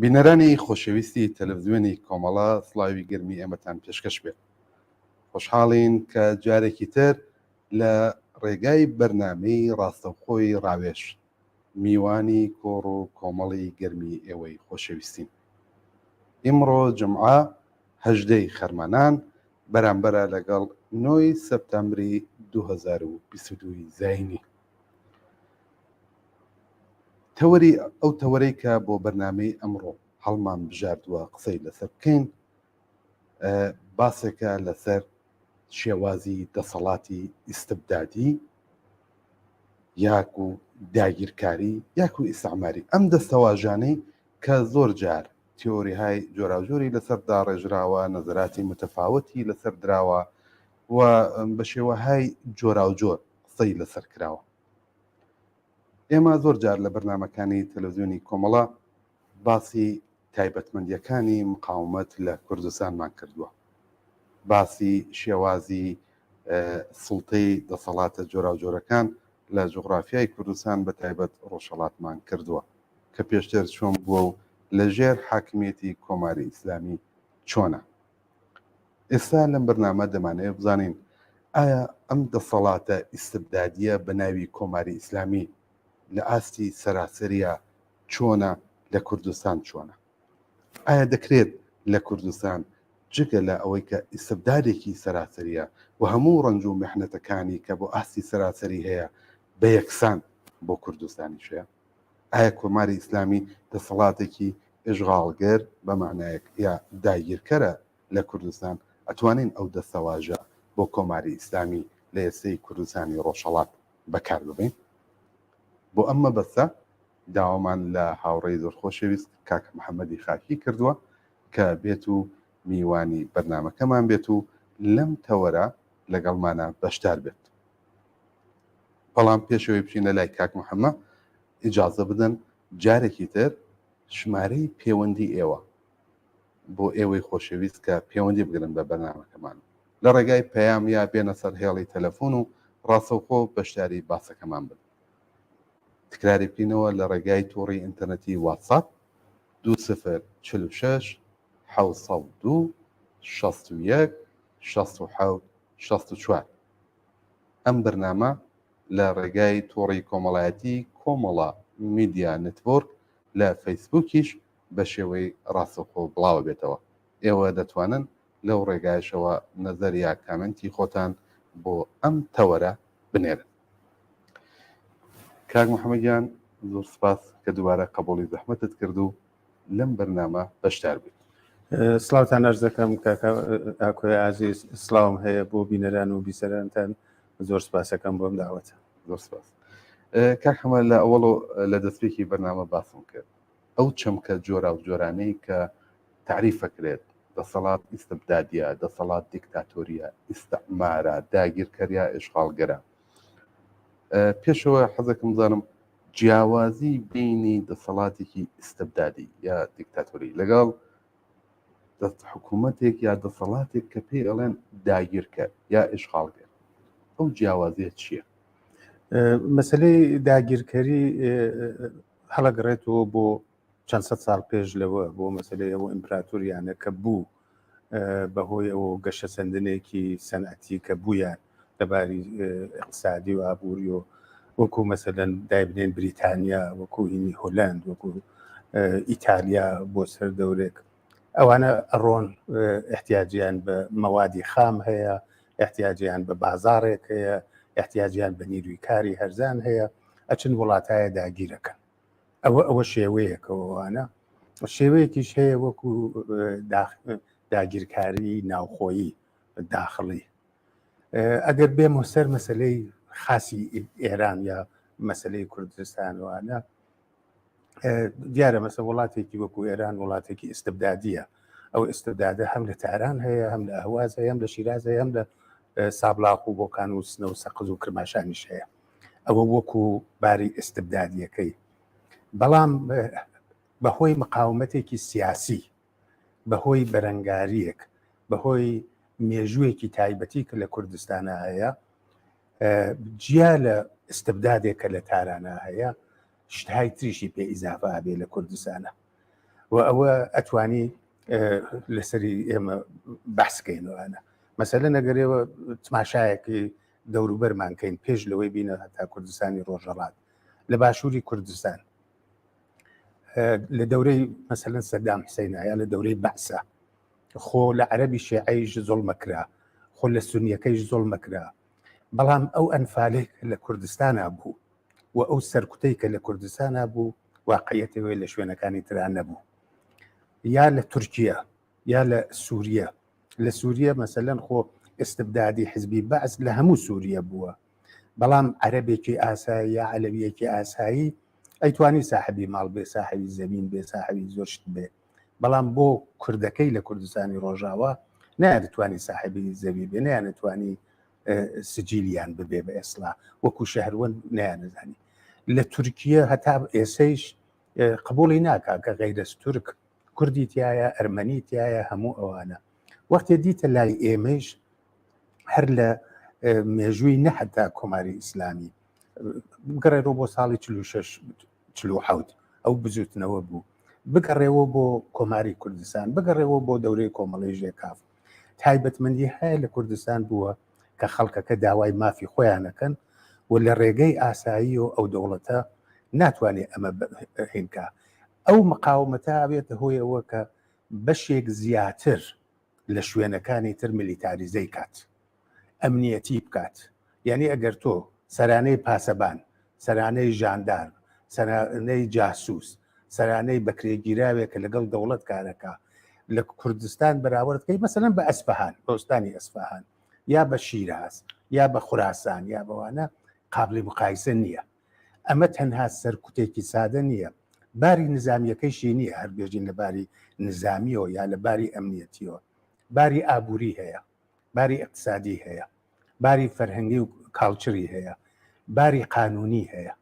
بینەرانی خۆشەویستی تەلەفزیۆنی کۆمەڵە سڵاوی گەرمی ئێمەتان پێشکەش بێت. خۆشحاڵین کە جارێکی تر لە ڕێگای بەرنامەی ڕاستەوخۆی ڕاوێژ میوانی کۆڕ و کۆمەڵی گەرمی ئێوەی خۆشەویستین. ئیمڕۆ جومعە هەژدەی خەرمانان بەرامبەرە لەگەڵ نۆی سەپتەمبری 2022 ی زایینی. تەوەری ئەو تەوەرەی کە بۆ بەرنامەی ئەمڕۆ هەڵمان بژاردووە قسەی لەسەر بکەین باسێکە لەسەر شێوازی دەسەڵاتی ئیستبدادی یاک و داگیرکاری یاک و ئیسعماری ئەم دەستەواژانەی کە زۆر جار تیۆریهای جۆراوجۆری لەسەر داڕێژراوە نەزەراتی متەفاوتی لەسەر دراوە و بە شێوەهای جۆراوجۆر قسەی لەسەر کراوە. ئێمە زۆر جار لە بەرنامەکانی تەلەڤزیۆنی کۆمەڵە باسی تایبەتمەندییەکانی مقاومەت لە کوردستانمان کردووە. باسی شێوازی سوڵتەی دەسەڵاتە جۆراوجۆرەکان لە جوغرافیای کوردستان بە تایبەت ڕۆژهەڵاتمان کردووە کە پێشتر چۆن بووە و لە ژێر حاکمیەتی کۆماری ئیسلامی چۆنە. ئێستا لەم بەرنامە دەمانەوێت بزانین ئایا ئەم دەسەڵاتە ئیستبدادیە بە ناوی کۆماری ئیسلامی لە ئاستی سەراسەریە چۆنە لە کوردستان چۆنە؟ ئایا دەکرێت لە کوردستان جگە لە ئەوەی کە ئیستبدادێکی سەراسەریە و هەموو ڕەنج و میحنەتەکانی کە بۆ ئاستی سەراسەری هەیە بە یەکسان بۆ کوردستانیش هەیە؟ ئایا کۆماری ئیسلامی دەسەڵاتێکی ئیشغاڵگەر بە مانایەک یا داگیرکەرە لە کوردستان، ئەتوانین ئەو دەستەواژە بۆ کۆماری ئیسلامی لە ئێستەی کوردستانی ڕۆژهەڵات بەکار ببەین؟ بۆ ئەم مەبەستە داوامان لە هاوڕێی زۆر خۆشەویست کاک محەممەدی خاکی کردووە کە بێت و میوانی بەرنامەکەمان بێت و لەم تەوەرە لەگەڵمانە بەشدار بێت. بەڵام پێشەوەی بچینە لای کاک محەممە ئیجازە بدەن جارێکی تر ژمارەی پێوەندی ئێوە بۆ ئێوەی خۆشەویست کە پێوەندی بگرن بە بەرنامەکەمان لە ڕێگای پەیام یا بێنە سەر هێڵی تەلەفۆن و ڕاستەوخۆ بەشداری باسەکەمان بن. تکراری بکەینەوە لە ڕێگای تۆڕی ئینتەرنێتی واتساپ 20 46 702 61 67 64 ئەم بەرنامە لە ڕێگای تۆڕی کۆمەڵایەتی کۆمەڵە میدیا نێتۆرک لە فەیسبووکیش بە شێوەی ڕاستەوخۆ بڵاوەبێتەوە. ئێوە دەتوانن لەو ڕێگایشەوە نەزەر یا کامێنتی خۆتان بۆ ئەم تەوەرە بنێرن. کاک محەممەد گیان زۆر سپاس کە دووبارە قەبووڵی زەحمەتت کرد و لەم بەرنامە بەشدار بوویت. سڵاوتان ئەرز دەکەم کاکە ئاکۆی ئازیز، سڵاوم هەیە بۆ بینەران و بیسەرانتان، زۆر سپاسەکەم بۆم داوەتە. زۆر سپاس کاک حەمە. لە ئەوەڵ لە دەستپێکی بەرنامە باسم کرد ئەو چەمکە جۆرا و جۆرانەی کە تعریفەکرێت دەسەڵات ئیستبدادیە، دەسەڵات دیکتاتۆریە، ئیستعمارە، داگیرکەریا، ئیشغاڵگەرە. پێشەوە حەزەکەم بزانم جیاوازی بینی دەسەڵاتێکی ئیستبدادی یا دیکتاتۆری لەگەڵ دەست حکوومەتێک یا دەسەڵاتێک کە پێی ئەڵێن داگیرکەر یا ئیشغاڵگەر ئەو جیاوازیە چییە؟ مەسلەی داگیرکەری هەڵەگەڕێتەوە بۆ چەند سەد ساڵ پێش لەوە بۆ مەسلەی ئەو ئیمپراتوریانە کە بوو بەهۆی ئەو گەشەسەندنێکی سەنعەتی کە بوویان لەباری اقتصادی و ئابووری و وەکو مەسەلەن دایبنێن بریتانیا وەکو هینی هۆلند وەکو ئیتالیا بۆ سەر دەورێک ئەوانە ئەڕۆن احتیاجیان بە مەوادی خام هەیە احتیاجیان بە بازارێک هەیە احتیاجیان بە نیروی کاری هەرزان هەیە ئەچن وڵاتایە داگیرەکەن ئەوە ئەوە شێوەیەکەوەوانە شێوەیەکیش هەیە وەکو داگیرکاری ناوخۆیی داخڵی ئەگەر بێمە سەر مەسلەی خاسی ئێران یا مەسلەی کوردستانوانە دیارە مەسە وڵاتێکی وەکو ئێران وڵاتێکی ئستبدادیە ئەو ئستبدادە هەم لە تاران هەیە هەم لە ئەهواز هەیە هەم لە شیراز هەیە هەم لە سابلاخ و بۆکان و سنە و سەقز و کرماشانیش هەیە ئەوە وەکو باری ئستبدادیەکەی بەڵام بەهۆی مقاومەتێکی سیاسی بەهۆی بەرەنگاریەک بەهۆی مێژوویەکی تایبەتی کە لە کوردستانە هەیە جیا لە ئستبدادێک کە لە تارانە هەیە شتهای تریشی پێ ئیزافە ئەبێ لە کوردستانە. و ئەوە ئەتوانی لەسەری ئێمە بەحسکەینەوەە مەسەلە نەگەرێەوە تماشایەکی دەوروبەرمان کەین پێش لەوەی بینە هەتا کوردستانی ڕۆژەڵات لە باشووری کوردستان لە دەورەی مەسەلەن سەدام حسینە یا لە دەورەی بەعسە خۆ لە عەربی شێعەیش زۆڵمەکرا خۆ لە سونیەکەیش زۆڵمەکرا بەڵام ئەو ئەنفالێک لە کوردستانە بوو و ئەو سەرکوتەی کە لە کوردستانە بوو واقعیەتەوەی لە شوێنەکانی ترا نەبوو یا لە تورکیا یا لە سووریە لە سووریە مەسەلەن خۆ ئستبدادی حزبی بەعس لە هەموو سووریە بووە بەڵام عەرەبێکی ئاسایی یا عەلەویەکی ئاسایی ئەیتوانی ساحبی ماڵ بێ ساحبی زەمین بێ ساحبی زۆر شت بێ بەڵام بۆ کوردەکەی لە کوردستانی ڕۆژاوا نایانتوانی ساحبی زەوی بێ نەیانتوانی سجیلیان ببێ بە ئێسلا وەکو شەهروەند نیانەزانی لە تورکیە هەتا ئێسەیش قبولی ناکا کە غەیرەس تورک کوردی تایە ئەرمەنی تایە هەموو ئەوانە وەختێ دیتە لای ئێمەیش هەر لە مێژووی نە هەتا کۆماری ئیسلامی بگەڕێرەوە بۆ ساڵی 46 47 ئەو بزوتنەوە بوو بگەڕێەوە بۆ کۆماری کوردستان بگەڕێەوە بۆ دەورەی کۆمەڵی ژێکاف تایبەتمەندی هەیە لە کوردستان بووە کە خەڵکەکە داوای مافی خۆیانەکەن و لە ڕێگەی ئاسایی و ئەو دەوڵەتە ناتوانێت ئەمە هینکە ئەو مقاومەتە بێتە هۆیەوە کە بەشێک زیاتر لە شوێنەکانی تر میلیتاریزەی کات ئەمنیەتی بکات یعنی ئەگەر تۆ سەرانەی پاسەبان سەرانەی ژاندارم سەرانەی جاسوس سەرانەی بەکرێگیراوێک کە لەگەڵ دەوڵەت کارەکە لە کوردستان بەراورد کەی مەسەلەن بە ئەسفەهان بەستانی ئەسفەهان یا بە شیراز یا بە خوراسان یا بەوانە قابلی مقایسە نییە ئەمە تەنها سەرکوتێکی سادە نییە، باری نزامییەکەیشی نییە، هەر بێژین لە باری نزامییەوە یا لە باری ئەمنیەتییەوە، باری ئابووری هەیە، باری ئیقتسادی هەیە، باری فەرهەنگی و کاڵچری هەیە، باری قانوونی هەیە،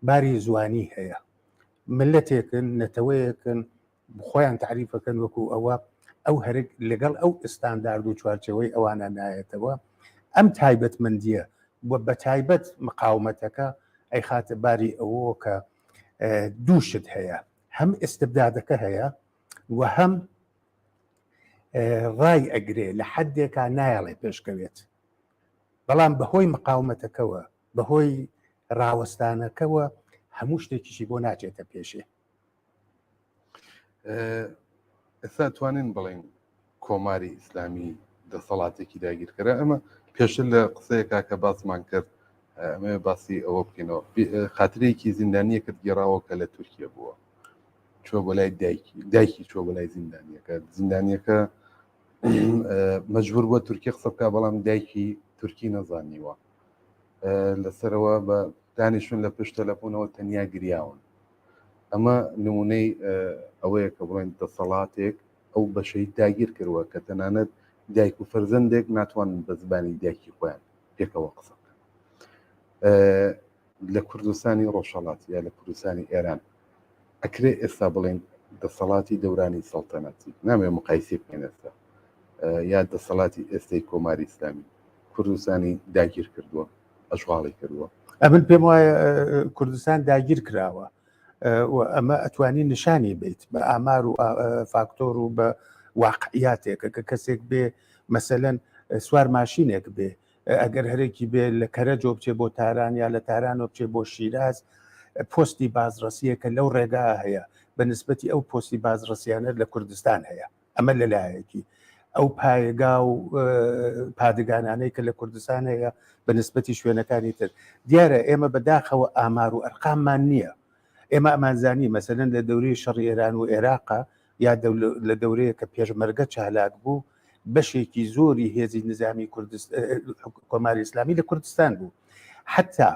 باری زوانی هەیە. مللەتێکن، نەتەوەیەکن خۆیان تەعریفەکەن وەکو ئەوە ئەو هەرک لەگەڵ ئەو ئستاندارد و چوارچێوەی ئەوانە نایەتەوە ئەم تایبەتمەندیە و بە تایبەت مقاومەتەکە ئەیخاتە باری ئەوە کە دوو شت هەیە هەم ئستبدادەکە هەیە و هەم ڕای ئەگرێ لە حدێکا نایەڵێ پێشکەوێت بەڵام بەهۆی مقاومەتەکەوە بەهۆی ڕاوەستانەکەوە هەموو شتێکیشی بۆ ناچێتە پێشێ ئێستا توانین بڵین کۆماری ئیسلامی دەسەڵاتێکی داگیرکەرە ئەمە پێشتر لە قسەیەکا کە باسمان کرد ئەمە باسی ئەوە بکەینەوە خاترێکی زیندانیەکەت گێڕاوە کە لە تورکیا بووە چوە بۆ لای دایکی دایکی چوە بۆ لای زیندانیەکە زیندانیەکە مەجبور بووە تورکی قسە بکە بەڵام دایکی تورکی نەزانیوە لەسەرەوە بە دانیشتون لە پشت تەلەفۆنەوە تەنیا گریاون ئەمە نمونەی ئەوەیە کە بڵێن دەسەڵاتێک ئەو بەشەی داگیر کردووە کە تەنانەت دایک و فەرزەندێک ناتوانن بە زبانی دایکی خۆیان پێکەوە قسە بکەن لە کوردستانی ڕۆژهەڵات یا لە کوردستانی ئێران ئەکرێ ئێستا بڵێن دەسەڵاتی دەورانی سەڵتەنەتی نامێ مقایسی بکەین ئێستا یا دەسەڵاتی ئێستەی کۆماری ئیسلامی کوردستانی داگیر کردووە ئەشغاڵی کردووە ئەمن پێم وایە کوردستان داگیر کراوە و ئەمە ئەتوانی نیشانی بیت بە ئامار و فاکتۆر و بە واقعیاتێکە کە کەسێک بێ مەسەلەن سوار ماشینێک بێ ئەگەر هەرێکی بێ لە کەرەجۆ بچێ بۆ تاران یا لە تارانەوە بچێ بۆ شیراز پۆستی بازڕەسیە کە لەو ڕێگا هەیە بە نسبەتی ئەو پۆستی بازڕەسیانە لە کوردستان هەیە ئەمە لەلایەکی ئەو پایگا و پادگانانەی کە لە کوردستان هەیە بە نسبەتی شوێنەکانی تر دیارە ئێمە بەداخەوە ئامار و ئەرقاممان نییە ئێمە ئەمانزانی مەسەلەن لە دەورەی شەڕی ئێران و عێراقا یا لە دەورەیە کە پێشمەرگە چالاک بوو بەشێکی زۆری هێزی نظامی کۆماری ئیسلامی لە کوردستان بوو حتا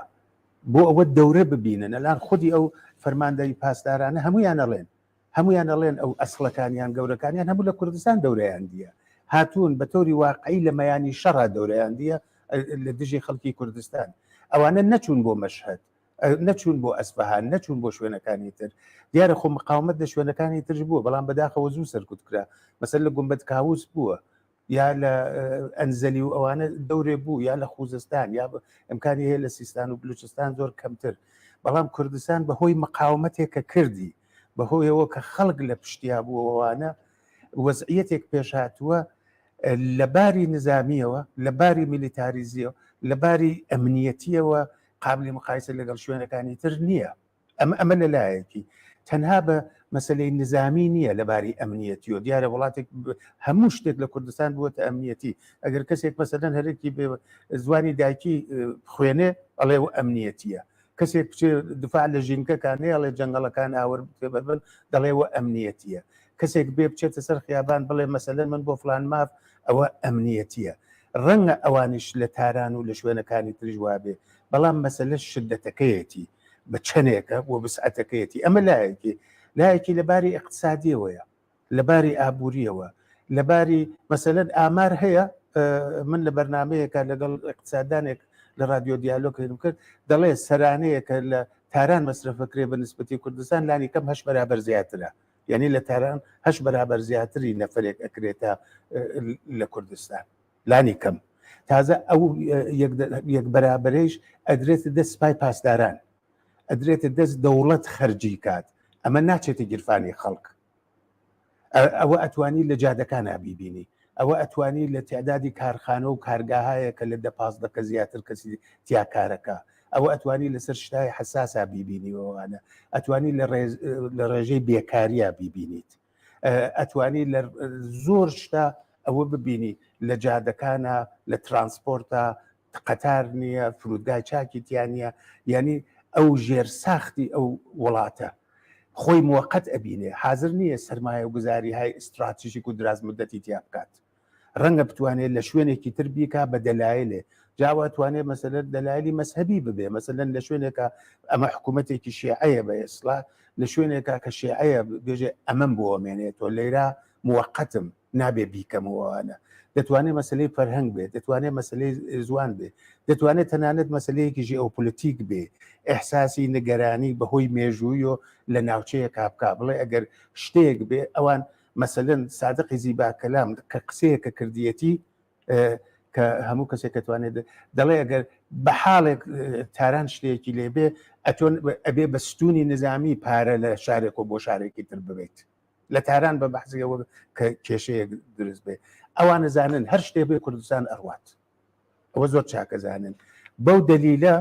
بۆ ئەوە دەورە ببینن ئەلان خودی ئەو فەرماندەی پاسدارانە هەمویان ئەڵێن هەمویان ئەڵێن ئەو ئەسڵەکانیان گەورەکانیان هەموو لە کوردستان دەورەیان دیە هاتوون بە تۆری واقعی لە مەیانی شەڕا دەورەیان دیە لە دژی خەڵکی کوردستان ئەوانە نەچوون بۆ مەشهد نەچوون بۆ ئەسفەهان نەچوون بۆ شوێنەکانی تر دیارە خۆ مقاومەت لە شوێنەکانی ترش بووە بەڵام بەداخەوە زوو سەرکوت کرا مەسەر لە گومبەت کاوس بووە یا لە ئەنزەلی و ئەوانە دەورێ بوو یا لە خوزستان یا ئەمکانی هەیە لە سیستان و بلوچستان زۆر کەمتر بەڵام کوردستان بەهۆی مقاومەتێک کە کردی. بەهۆیەوە کە خەڵک لە پشتیا بووەوانە وەزعیەتێک پێش هاتووە لە باری نزامیەوە لە باری میلیتاریزیەوە لە باری ئەمنیەتیەوە قابلی مقایسە لەگەڵ شوێنەکانی تر نییە. ئەمە ئەمە لە لایەکی تەنها بە مەسلەی نزامی نییە لە باری ئەمنیەتیەوە دیارە وڵاتێک هەموو شتێک لە کوردستان بووەتە ئەمنیەتی ئەگەر کەسێک مەسەلەن هەرێکی زوانی دایکی خوێنێ ئەڵێ و ئەمنیەتیە کەسێک بچێ دفاع لە ژینگەکان نەیەڵێ جەنگەڵەکان ئاور بن دەڵێ و ئەمنیەتیە کەسێک بێ بچێتە سەر خیابان بڵێ مەسەلەن من بۆ فلان ماف ئەوە ئەمنیەتیە ڕەنگە ئەوانیش لە تاران و لە شوێنەکانی تریش وابێ بەڵام مەسەلە شدەتەکەیەتی بە چەنێکە و وسعەتەکەیەتی ئەمە لایەکی لایەکی لە باری ئیقتسادیەوەیە لە باری ئابووریەوە لە باری مەسەلەن ئامار هەیە من لە بەرنمەیەکە لەگەڵ اقتصاددانێک لە رادیۆ دیالۆگ کرد دەڵێ سەرانەیەکە لە تاران مەسرەفەکرێ بە نسبەتی کوردستان لانی کەم هەش بەرابەر زیاترە یعنی لە تاران هەش بەرابەر زیاتری نەفرێک ئەکرێتە لە کوردستان لانی کەم تازە ئەو یەک بەرابەرەیش ئەدرێتە دەست سپای پاسداران ئەدرێتە دەست دەوڵەت خەرجی کات ئەمە ناچێتە گیرفانی خەڵک ئەوە ئەتوانی لە جادەکانە بیبینی ئەوە ئەتوانی لە تعدادی کارخانە و کارگاهایە کە لە دە پازدە کە زیاتر کەسی تیاکارەکە ئەوە ئەتوانی لەسەر شتای حساسا بیبینیەوەوانە ئەتوانی لە ڕێژەی بێکاریە بیبینیت ئەتوانی لە زۆر شتا ئەوە ببینی لە جادەکانە لە ترانسپۆرتە قەتار نییە فرودگای چاکی تیا نییە یعنی ئەو ژێر ساختی ئەو وڵاتە خۆی موقت ئەبینێ حاضر نییە سرمایە و گوزاری های استراتژیک و دراز مدەتی تیا بکات ڕەنگە بتوانێت لە شوێنێکی تر بیکا بە دەلایلێ جاوا توانێت مەسەلەن دەلایلی مەزهەبی ببێ مەسەلەن لە شوێنێکە ئەمە حکوومەتێکی شیعەیە بە ئێسڵا لە شوێنێکا کە شیعەیە بێژێ ئەمەم بۆ مێنێتەوە لێرا موەقەتم نابێ بیکەمەوەوانە دەتوانێت مەسلەی فەرهەنگ بێت دەتوانێت مەسلەی زوان بێ دەتوانێت تەنانەت مەسلەیەکی ژێئۆپۆلیتیک بێ ئەحساسی نگەرانی بەهۆی مێژوویۆ لە ناوچەیەکا بکا بڵێ ئەگەر شتێک بێ ئەوان مەسەلەن سادقی زیبا کەلام کە قسەیەکە کردیەتی کە هەموو کەسێک کەتوانێت دەڵێ ئەگەر بە حاڵێک تاران شتێکی لێبێ ئەتۆن ئەبێ بە ستونی نظامی پارە لە شارێک و بۆ شارێکی تر ببێت لە تاران بە بەحزیەوە کە کێشەیەک دروست بێ ئەوان نەزانن هەر شتێ بێ کوردستان ئەڕوات ئەوە زۆر چاکەزانن بەو دەلیلە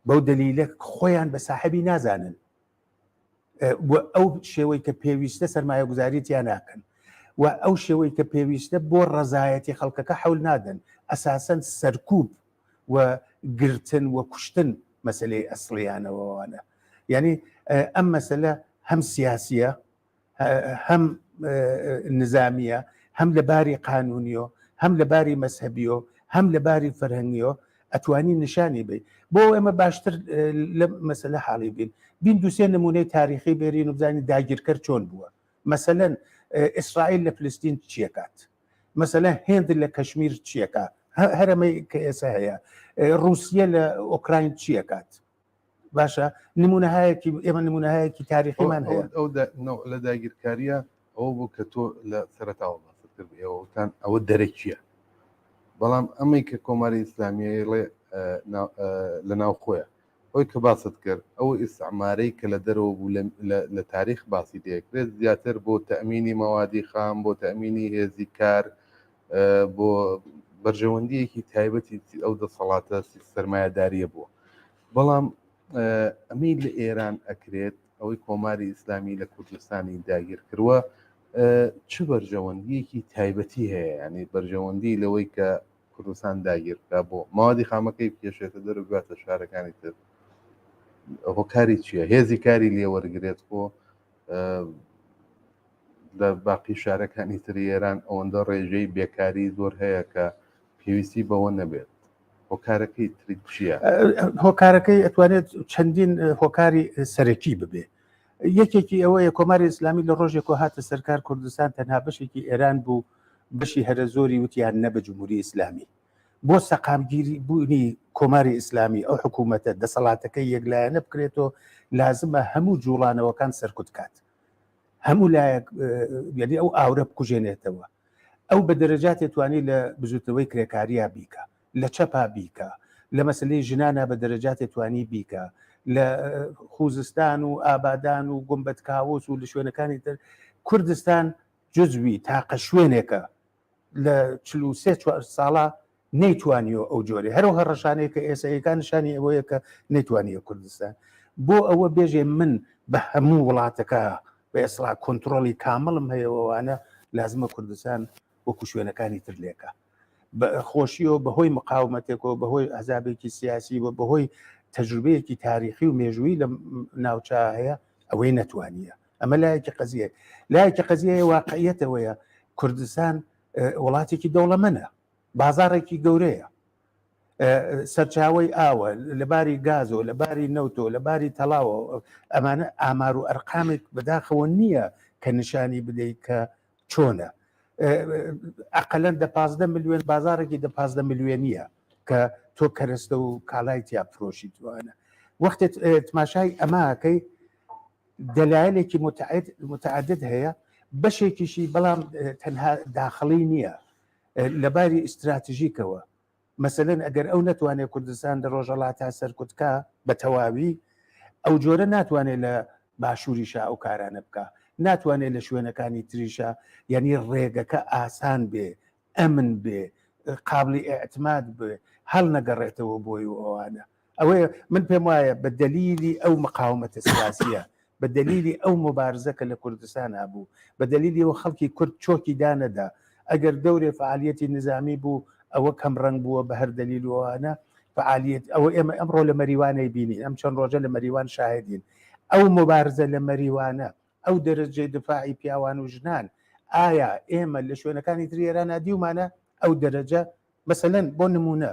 بەو دەلیلە خۆیان بە ساحبی نازانن ئەو شێوەی کە پێویستە سەرمایەگوزاری تیا ناکەن و ئەو شێوەی کە پێویستە بۆ ڕەزایەتی خەڵکەکە حەول نادەن ئەساسەن سەرکوب و گرتن و کوشتن مەسلەی ئەسڵیانەوەوانە یعنی ئەم مەسلە هەم سیاسیە هەم نزامیە هەم لە باری قانونیۆ هەم لە باری مەزهەبیۆ هەم لە باری فەرهەنگیۆ ئەتوانی نیشانی بی بۆ ئێمە باشتر لە مەسەلە حاڵی بین بین دوسێ نمونەی تاریخی بێرین و بزانین داگیرکەر چۆن بووە مەسەلەن ئیسرائیل لە فلستین چیەکات مەسەلەن هێند لە کەشمیر چیەکە هەرەمەی کە ئێستا هەیە رووسیە لە ئۆکراین چیەکات باشە نمونەهایەکی ئێمە نمونەهایەکی تاریخیمان هەیە ئەو لە داگیرکاریە ئەوە بوو کە تۆ لە سەرەتاوە باست کرد ئێوەتان ئەوە دەرەکیە بەڵام ئەمەی کە کۆماری ئیسلامیە ڵێ لە ناو خۆیە ئەوی کە باست کرد ئەو ئیسعمارەی کە لە دەرەوە بوو لە تاریخ باسی دەکرێت زیاتر بۆ تەمینی مەوادی خام بۆ تەمینی هێزی کار بۆ بەرژەوەندیەکی تایبەتی ئەو دەسەڵاتە سەرمایەداریە بووە بەڵام ئەمەی لە ئێران ئەکرێت ئەوەی کۆماری ئیسلامی لە کوردستانی داگیر کردووە چ بەرژەوەندیەکی تایبەتی هەیە ینی بەرژەوەندی لەوەی کە کوردستان داگیر بکە بۆ ماوەدی خامەکەی بکێشێتە دەر و باتە شارەکانی تر هۆکاری چییە هێزی کاری لێوەرگێت خۆ لە باقی شارەکانی تری ئێران ئەوەندە ڕێژەی بێکاری زۆر هەیە کە پێویستی بەوە نەبێت هۆکارەکەی تری چییە؟ هۆکارەکەی ئەتوانێت چەندین هۆکاری سەرەکی ببێ یەکێکی ئەوەیە کۆماری ئیسلامی لە ڕۆژێک و هاتە سەرکار کوردستان تەنها بەشێکی ئێران بوو بەشی هەرە زۆری وتیان نە بە جمهوری ئیسلامی بۆ سەقامگیری بوونی کۆماری ئیسلامی ئەو حکوومەتە دەسەڵاتەکەی یەکلایەنە بکرێتەوە لازمە هەموو جوڵانەوەکان سەرکوت کات هەموو لایەک یعنی ئەو ئاورە بکوژێنێتەوە ئەو بە دەرەجاتێ توانی لە بزوتنەوەی کرێکاریا بیکە لە چەپا بیکە لە مەسلەی ژنانە بە دەرەجاتێ توانی بیکە. لە خوزستان و ئابادان و گومبەت کاوس و لە شوێنەکانی تر کوردستان جزوی تاقە شوێنێکە لە 43 چوار ساڵە نەیتوانیوە ئەو جۆرەی هەرو هەڕەشانەی کە ئێسە ئەیکا نیشانی ئەوەیە کە نەیتوانیوە کوردستان بۆ ئەوە بێژێ من بە هەموو وڵاتەکە بە ئێسڵا کۆنتترۆلی کامڵم هەیە ئەوانە لازمە کوردستان وەکو شوێنەکانی تر لێکە بە خۆشیەوە بەهۆی مقاومەتێکەوە بەهۆی ئەحزابێکی سیاسی و بەهۆی تەجروبەیەکی تاریخی و مێژووی لە ناوچە هەیە ئەوەی نەتوانیە ئەمە لایەکی قەزیە لایەکی قەزیە واقعیەتەوەیە کوردستان وڵاتێکی دەوڵەمەنە بازاڕێکی گەورەیە سەرچاوەی ئاوە لەباری گازۆ لەباری نەوتۆ لەباری تەڵاوە ئەمانە ئامار و ئەرقامێک بەداخەوە نییە کە نیشانی بدەیت کە چۆنە ئەقلەن دە پازدە ملیۆن بازارێکی دە پازدە ملیۆنیە کە تۆ کەرەستە و کاڵای تیا فرۆشی توانە وەختێ تماشای ئەماکەی دەلایلێکی متعدد هەیە بەشێکیشی بەڵام تەنها داخڵی نییە لەباری ئیستراتژیکەوە مەسەلەن ئەگەر ئەو نەتوانێت کوردستان لە ڕۆژەڵاتا سەرکوتکا بە تەواوی ئەو جۆرە ناتوانێت لە باشووریشا ئەو کارانە بکە ناتوانێت لە شوێنەکانی تریشا یعنی ڕێگەکە ئاسان بێ ئەمن بێ قابلی ئەعتماد بێ هەڵ نەگەڕێتەوە بۆی و ئەوانە ئەوەیە من پێم وایە بە دەلیلی ئەو مقاومەتە سیاسیە بە دەلیلی ئەو مبارزە کە لە کوردستان هەبوو بە دەلیلی ئەوە خەڵکی کورد چۆکی دانەدا ئەگەر دەورێ فعالیەتی نزامی بوو ئەوە کەم ڕەنگ بووە بە هەر دەلیل و ئەوانە فعالیەت ئەوە ئێمە ئەمڕۆ لە مەریوانەی بینین ئەم چەند ڕۆژە لە مەریوان شاهدین ئەو مبارزە لە مەریوانە ئەو دەرەجەی دفاعی پیاوان و ژنان ئایا ئێمە لە شوێنەکانی تری ئێرانە دیومانە ئەو دەرەجە مەسەلەن بۆ نمونە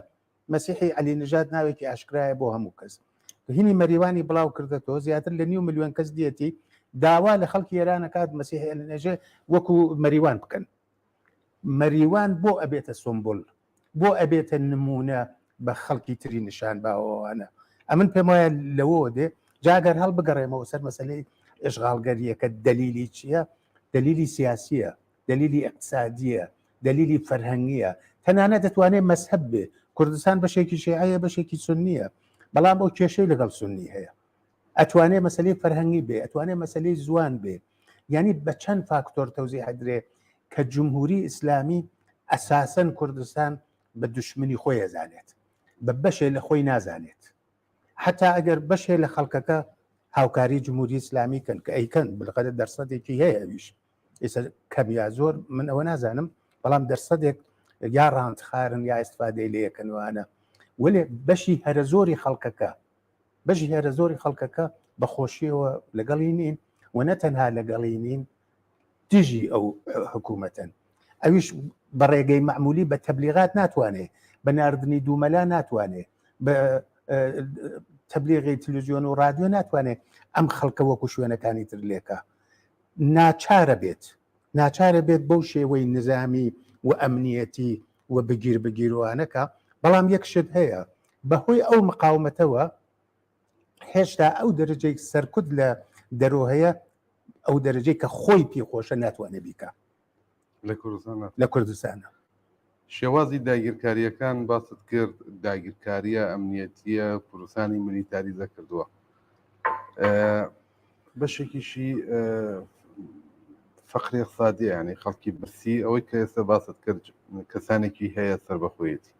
مەسیحی عەلی نژاد ناوێکی ئاشکرایە بۆ هەموو کەس هینی مەریوانی بڵاو کردەتەوە زیاتر لە نیو ملیۆن کەس دیەتی داوا لە خەڵکی ئێران ئەکات مەسیحی عەلی نژاد وەکو مەریوان بکەن مەریوان بۆ ئەبێتە سۆمبول بۆ ئەبێتە نمونە بە خەڵکی تری نیشان باوەوانە ئەمن پێم وایە لەوەوە دێ جاگەر هەڵ بگەڕێمەوە سەر مەسلەی ئشغالگەریەکە دەلیلی چییە دەلیلی سیاسیە دەلیلی ئیقتسادییە، دەلیلی فەرهەنگییە، تەنانەت دەتوانێت مەزهەب بێ، کوردستان بەشێکی شیعەیە بەشێکی سوننییە، بەڵام ئەو کێشەی لەگەڵ سوننی هەیە. ئەتوانێ مەسەلەی فەرهەنگی بێ، ئەتوانێ مەسەلەی زوان بێ، یانی بە چەند فاکتۆر تەوزیح ئەدرێ کە جمهوری ئیسلامی ئەساسەن کوردستان بە دوشمنی خۆی ئەزانێت، بە بەشێ لە خۆی نازانێت. حتا ئەگەر بەشێ لە خەڵکەکە هاوکاری جمهوری ئیسلامی کەن کە ئەیکەن بلقەدە دەرسەدێکی هەیە ئەویش ئێستا کەم یا زۆر من ئەوە نازانم بەڵام دەرسەدێک یا ڕانتخارن یا ئیسفادەی لێ یەکەنوانە وەلێ بەشی هەرە زۆری خەڵکەکە بەشی هەرە زۆری خەڵکەکە بە خۆشیەوە لەگەڵی نین و نە تەنها لەگەڵی نین دژی ئەو حکوومەتن ئەویش بە ڕێگەی معمولی بە تەبلیغات ناتوانێ بە ناردنی دوومەلا ناتوانێ بە تەبلیغی تلویزیۆن و رادیۆ ناتوانێت ئەم خەڵکە وەکو شوێنەکانی تر لێکە ناچارە بێت ناچارە بێت بەو شێوەی نزامی و ئەمنیەتی و بگیر بگیروانەکە بەڵام یەک شت هەیە بەهۆی ئەو مقاومەتەوە هێشتا ئەو دەرەجەی سەرکوت لە دەرۆ هەیە ئەو دەرەجەی کە خۆی پێ خۆشە ناتوانێت بیکە لە کوردستان لە کوردستانە شێوازی داگیرکارییەکان باست کرد داگیرکاریە ئەمنیەتیە کوردستانی ملیتاریزە کردووە بەشێکیشی فەقری اقتصادی ینی خەڵکی برسی ئەوەی کە ئێستا باست کرد کەسانێکی هەیە سەربەخۆیەتی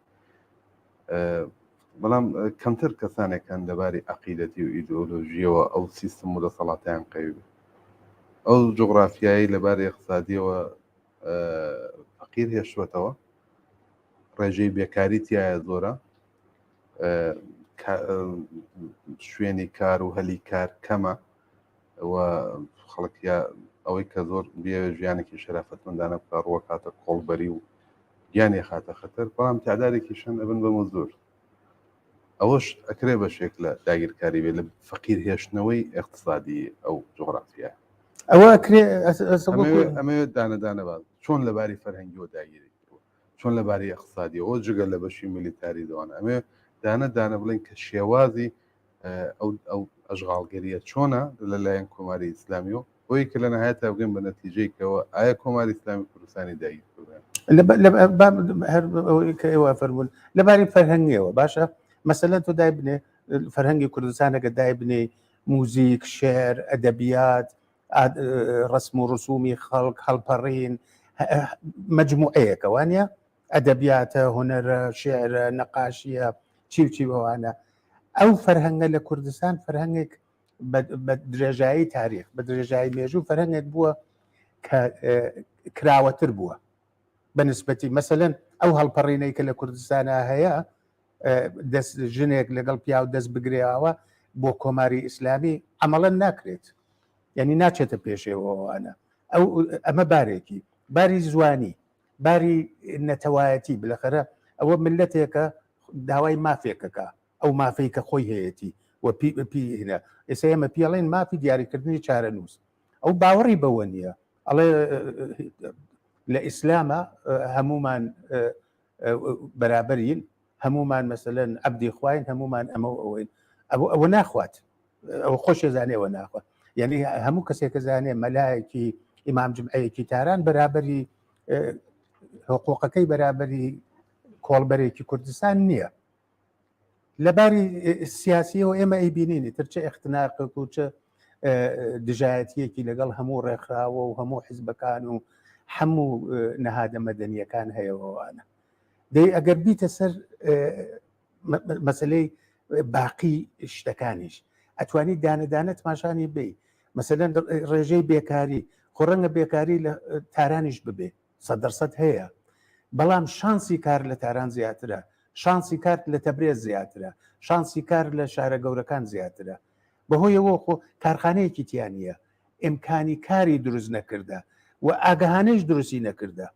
بەڵام کەمتر کەسانێکان لەباری عقیدەتی و ئیدۆلۆژیەوە ئەو سیستم و دەسەڵاتیان قەوی ئەو جوگرافیایی لەباری اقتصادیەوە فەقیر هێشتوەتەوە ڕێژەی بێکاری تایە زۆرە شوێنی کار و هەلی کار کەمە و خەڵک یا ئەوەی کە زۆر بێ ژیانێکی شەرافەتمەندانە بکە ڕووە کاتە کۆڵبەری و گیانی خاتە خەتەر بەڵام تعدادێکی شەن ئەبن بە مزدور ئەوەش ئەکرێ بەشێک لە داگیرکاری بێ لە فەقیر هێشتنەوەی اقتصادی ئەو جوغرافیا ئەوە ئەکرێ ئەمەوێت دانە دانە باز چۆن لەباری فەرهەنگیەوە داگیری چۆن لەباری اقتصادیەوە جگە لە بەشی میلیتاری دەوانە ئەمێ دانە دانە بڵێن کە شێوازی ئەو ئەو ئەشغاڵگەریە چۆنە لەلایەن کۆماری ئیسلامیەوە بۆی کە لە نهایەتا بگەین بە نەتیجەی کەەوە ئایا کۆماری ئیسلامی کوردستانی داگیر کردووە کە ئێوە فەرموون لەباری فەرهەنگیەوە باشە مەسەلەن تۆ دای بنێ فەرهەنگی کوردستانەکە دای بنێ موزیک شعر ئەدەبیات ڕسم و ڕسومی خەڵک هەڵپەڕین مجموعەیەکە وانە ئەدەبیاتە هونەرە شعرە نەقاشیە چی و چی ئەوانە ئەو فەرهەنگە لە کوردستان فەرهەنگێک بە درێژایی تاریخ بە درێژایی مێژوو فەرهەنگێک بووە کە کراوەتر بووە بە نسبەتی مەسەلەن ئەو هەڵپەڕینەی کە لە کوردستانە هەیە دەست ژنێک لەگەڵ پیاو دەست بگرێەوە بۆ کۆماری ئیسلامی ئەمەڵەن ناکرێت یعنی ناچێتە پێشێوەوانە ئەو ئەمە بارێکی باری زوانی باری نەتەوایەتی بلەخەرە ئەوە ملەتێکە داوای مافێکەکە ئەو مافەی کە خۆی هەیەتی و پی پی هینە ئێستا ئێمە پێڵێن مافی دیاریکردنی چارەنووس ئەو باوەڕی بەوە نییە ئەڵێ لە ئیسلامە هەمومان بەرابەرین هەمومان مەسەلەن عەبدی خواین هەمومان ئەمە و ئەوەین ئەوە ئەوە ناخوات ئەوە خۆشێ زانێ ئەوە ناخوات یعنی هەموو کەسێکە زانێ مەلایەکی ئیمام جمعەیەکی تاران بەرابەری حقوقەکەی بەرابەری کۆڵبەرێکی کوردستان نییە لەباری سیاسیەوە ئێمە ئەیبینین تر چ اختناقێک و چ دژایەتیەکی لەگەڵ هەموو ڕێکخراوە و هەموو حزبەکان و هەموو نەهادە مەدەنیەکان هەیەوەوانە دەی ئەگەر بیتە سەر مەسلەی باقی شتەکانیش ئەتوانی دانەدانە تماشانی بی مەسەلەن ڕێژەی بێکاری خۆ ڕەنگە بێکاری لە تارانیش ببێ سەدەرسەد هەیە بەڵام شانسی کار لە تاران زیاترە شانسی کار لە تەبرێز زیاترە شانسی کار لە شارە گەورەکان زیاترە بەهۆیەوە خۆ کارخانەیەکی تیا نییە ئیمکانی کاری دروست نەکردە و ئاگاهانەیش دروستی نەکردە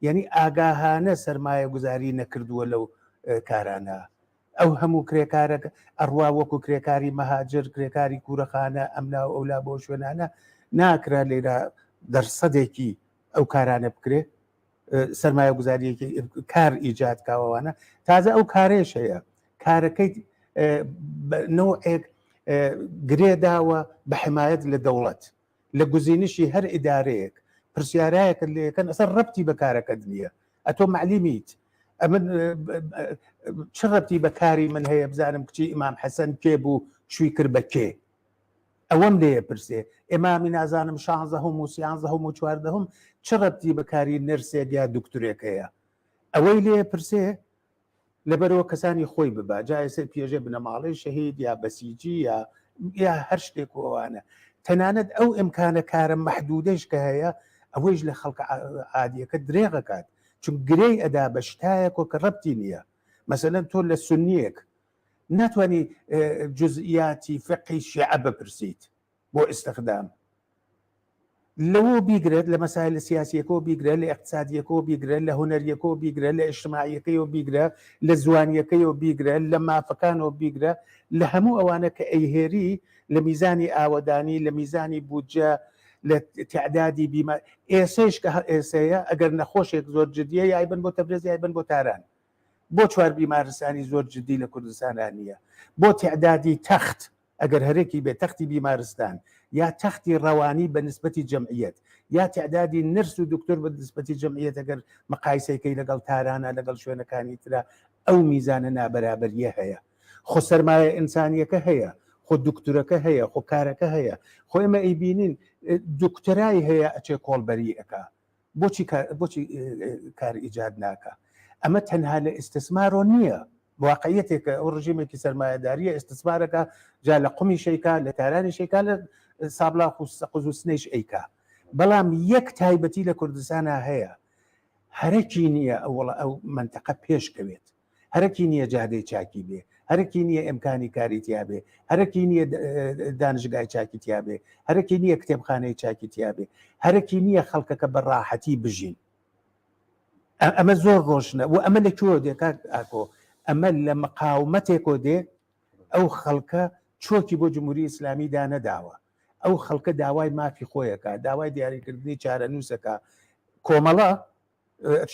یعنی ئاگاهانە سەرمایە گوزاری نەکردووە لەو کارانە ئەو هەموو کرێکارە ئەڕوا وەکو کرێکاری مەهاجر کرێکاری کورەخانە ئەملا و ئەولا بۆ شوێنانە ناکرا لێرە دەرسەدێکی ئەو کارانە بکرێ سەرمایە گوزاریەکی کار ئیجاد کاوەوانە تازە ئەو کارێش هەیە کارەکەی نەوەک گرێ داوە بە حمایەت لە دەوڵەت لە گزینشی هەر ئیدارەیەک پرسیارایەکت لەکەن ئەسەر ڕەتی بە کارەکەت نییە ئەتۆ معلیمیت ئەمن چ ڕەتی بە کاری من هەیە بزانم کچی ئیمام حەسەن کێ بوو شووی کرد بە کێ ئەوەم لێیە پرسێ ئێمامی نازانم شانزەهەم و سیانزەهەم و چواردەهەم چ ڕەبتی بە کاری نەرسێک یا دکتورێک هەیە ئەوەی لێ پرسێ لەبەرەوە کەسانی خۆی ببا جا ئێستا پێژێ بنەماڵەی شەهید یا بەسیجی یا یا هەر شتێک و ئەوانە تەنانەت ئەو ئیمکانە کارە مەحدودەیش کە هەیە ئەوەیش لە خەڵکە عادیەکە درێغەکات چون گرێی ئەدا بە شتایەکۆ کە ڕەبتی نییە مەسەلەن تۆ لە سنیەک ناتوانی جزئیاتی فقهی شیعە بپرسیت بۆ ئیستخدام لەوە بیگرێت لە مەسایل سیاسیەکەەوە بیگرە لە اقتصادیەکەەوە بیگرە لە هونەریەکەەوە بیگرە لە ئیجتماعیەکەیەوە بیگرە لە زوانیەکەیەوە بیگرە لە مافەکانەوە بیگرە لە هەموو ئەوانە کە ئەیهێری لە میزانی ئاوەدانی لە میزانی بودجە لە تعدادی بیمە ئێسەیش کە ئێسەیە ئەگەر نەخۆشێک زۆر جدیە یایبن بۆ تەبرێز یایبن بۆ تاران بۆ چوار بیمارستانی زۆر جدی لە کوردستاندا نییە؟ بۆ تعدادی تەخت ئەگەر هەرێکی بێ تەختی بیمارستان یا تەختی ڕەوانی بە نسبەتی جەمعیەت یا تعدادی نرس و دکتۆر بە نسبەتی جەمعیەت ئەگەر مقایسەیکەی لەگەڵ تارانە لەگەڵ شوێنەکانی ترا ئەو میزانە نابەرابەریە هەیە خۆ سەرمایە ئینسانیەکە هەیە خۆ دکتورەکە هەیە خۆ کارەکە هەیە خۆ ئێمە ئەیبینین دکتۆرای هەیە ئەچێ کۆڵبەری ئەکا بۆچی بۆچی کار ئیجاد ناکا ئەمە تەنها لە ئیستسمارۆ نییە واقعیەتێکە ئەو ڕژیمێکی سەرمایەداریە ئیستسمارەکە جا لە قومی شەیکا لە تارانی شەیکا لە سابلاخ و سەقز و سنەیش ئەیکا بەڵام یەک تایبەتی لە کوردستانە هەیە هەرەکی نییە ئەوڵە ئەو منتەقە پێشکەوێت هەرەکی نییە جادەی چاکی بێ هەرەکی نییە ئیمکانی کاری تیا بێ هەرەکی نییە دانشگای چاکی تیا بێ هەرەکی نییە کتێبخانەی چاکی تیا بێ هەرەکی نییە خەڵکەکە بە ڕاحەتی بژین ئەمە زۆر ڕۆشنە و ئەمە لە کوێوە دێ کاک ئاکۆ ئەمە لە مقاومەتێکۆ دێ ئەو خەڵکە چۆکی بۆ جمهوری ئیسلامی دانەداوە ئەو خەڵکە داوای مافی خۆیەکە داوای دیاریکردنی چارەنووسەکە کۆمەڵە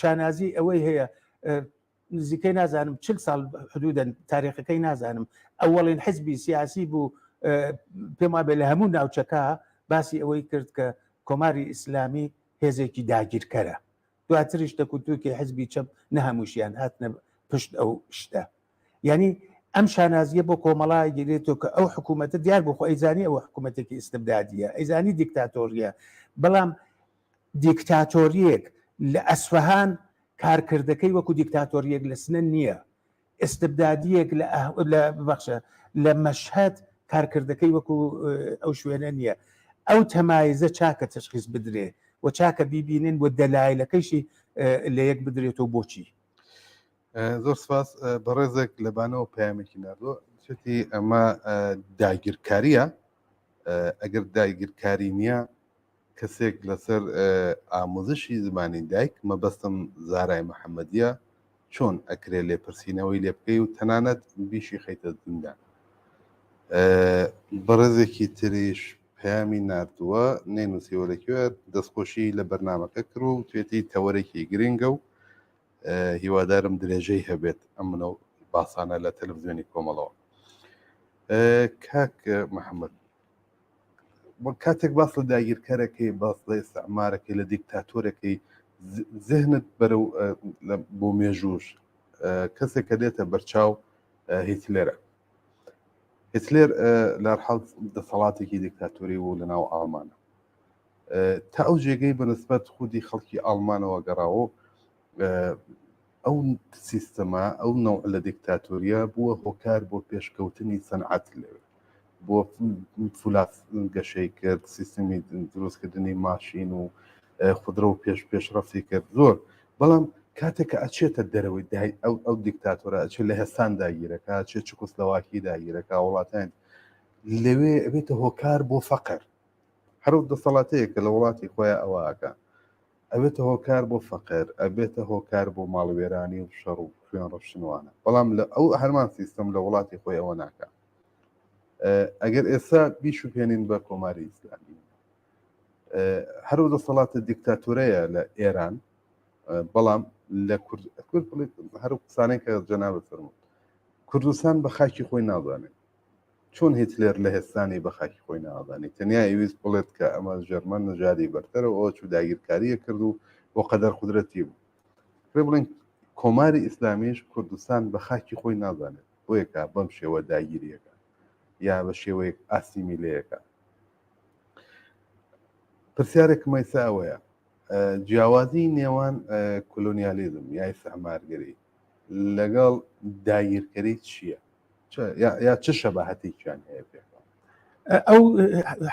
شانازی ئەوەی هەیە نزیکەی نازانم چل ساڵ حدودن تاریخەکەی نازانم ئەوەڵین حزبی سیاسی بوو پێم وابێ لە هەموو ناوچەکە باسی ئەوەی کرد کە کۆماری ئیسلامی هێزێکی داگیرکەرە دواتریش تەکوتوکی حزبی چەپ نە هەمووشیان هاتنە پشت ئەو شتە یعنی. ئەم شانازیە بۆ کۆمەڵا گرێتەوە کە ئەو حکوومەتە دیار بۆ خۆ ئەیزانی ئەوە حکوومەتێکی ئیستبدادیە ئەیزانی دیکتاتۆریە بەڵام دیکتاتۆریەک لە ئەسفەهان کارکردەکەی وەکو دیکتاتۆریەک لە سنە نییە ئیستبدادیەک لە لە ببەخشە لە مەشهەد کارکردەکەی وەکو ئەو شوێنە نییە ئەو تەمایزە چاکە تەشخیص بدرێ و چاکە بیبینن و دەلایلەکەیشی لە یەک بدرێتەوە بۆچی زۆر سپاس بەڕێزێک لە بانەوە پەیامێکی ناردووە چێتی ئەمە داگیرکاریە ئەگەر داگیرکاری نییە کەسێک لەسەر ئاموزشی زمانی دایک مەبەستم زارای محەممەدیە چۆن ئەکرێ لێپرسینەوەی لێ بکەی و تەنانەت بیشی خەیتە زیندان بەڕێزێکی تریش پەیامی ناردووە نەینووسیوە لەکوێ دەستخۆشی لە بەرنمەکە کرد و توێتی تەوەرێکی گرنگە و هیوادارم درێژەی هەبێت ئەم منە باسانە لە تەلەڤزیۆنی کۆمەڵەوە کاک محەممەد کاتێک باس لە داگیرکەرەکەی باس لە ئیستعمارەکەی لە دیکتاتۆرەکەی زهنت بەرەو بۆ مێژووش کەسێک کە دێتە بەرچاو هیتلێرە هیتلێر لەرحاڵ دەسەڵاتێکی دیکتاتۆری بوو لە ناو ئاڵمانە تا ئەو جێگەی بەنسبەت خودی خەڵکی ئاڵمانەوە گەڕاوە ئەو سیستەمە ئەو نەوع لە دیکتاتۆریە بووە هۆکار بۆ پێشکەوتنی سەنعەت لەوێ بۆ فولاس گەشەی کرد سیستمی دروستکردنی ماشین و خودرە و پێش پێشڕەفتی کرد زۆر بەڵام کاتێک کە ئەچێتە دەرەوەی دای ئەو ئەو دیکتاتۆرە ئەچێت لە هێستان داگیرەکە چێ چکۆسلۆواکی داگیرەکە وڵاتان لەوێ ئەبێتە هۆکار بۆ فەقر هەر ئەو دەسەڵاتەیە کە لە وڵاتی خۆیان ئەوە ئەکا ئەبێتە هۆکار بۆ فەقر ئەبێتە هۆکار بۆ ماڵوێرانی و شەڕ و خوێن ڕشتنوانە بەڵام لە ئەو هەرمان سیستەم لە وڵاتی خۆی ئەوە ناکە ئەگەر ئێستا بیشوپێنین بە کۆماری ئیسلامی هەرو دەسەڵاتە دیکتاتۆرەیە لە ئێران بەڵام لە کورد کورد هەر قسانێک کە جەنابە فەرموو کوردستان بە خاکی خۆی نازانێت چۆن هیتلێر لەهستانی بە خاکی خۆی نازانی تەنیا ئەیویست بڵێت کە ئەمە ژەرمەن نەژادی بەرتەرە و ئەوە چوو داگیرکاریە کرد و بۆ قەدەر قودرەتی بوو پێ بڵێن کۆماری ئیسلامیش کوردستان بە خاکی خۆی نازانێت بۆیەکە بەم شێوە داگیریەکە یا بە شێوەیەک ئاسیمیلەیەکە پرسیارێک مەیسا ئەوەیە جیاوازی نێوان کۆلۆنیالیزم یا ئیستعمارگەری لەگەڵ داگیرکەری چییە؟ یا چ شەباهەتێکیان هەیە پێکەوە؟ ئەو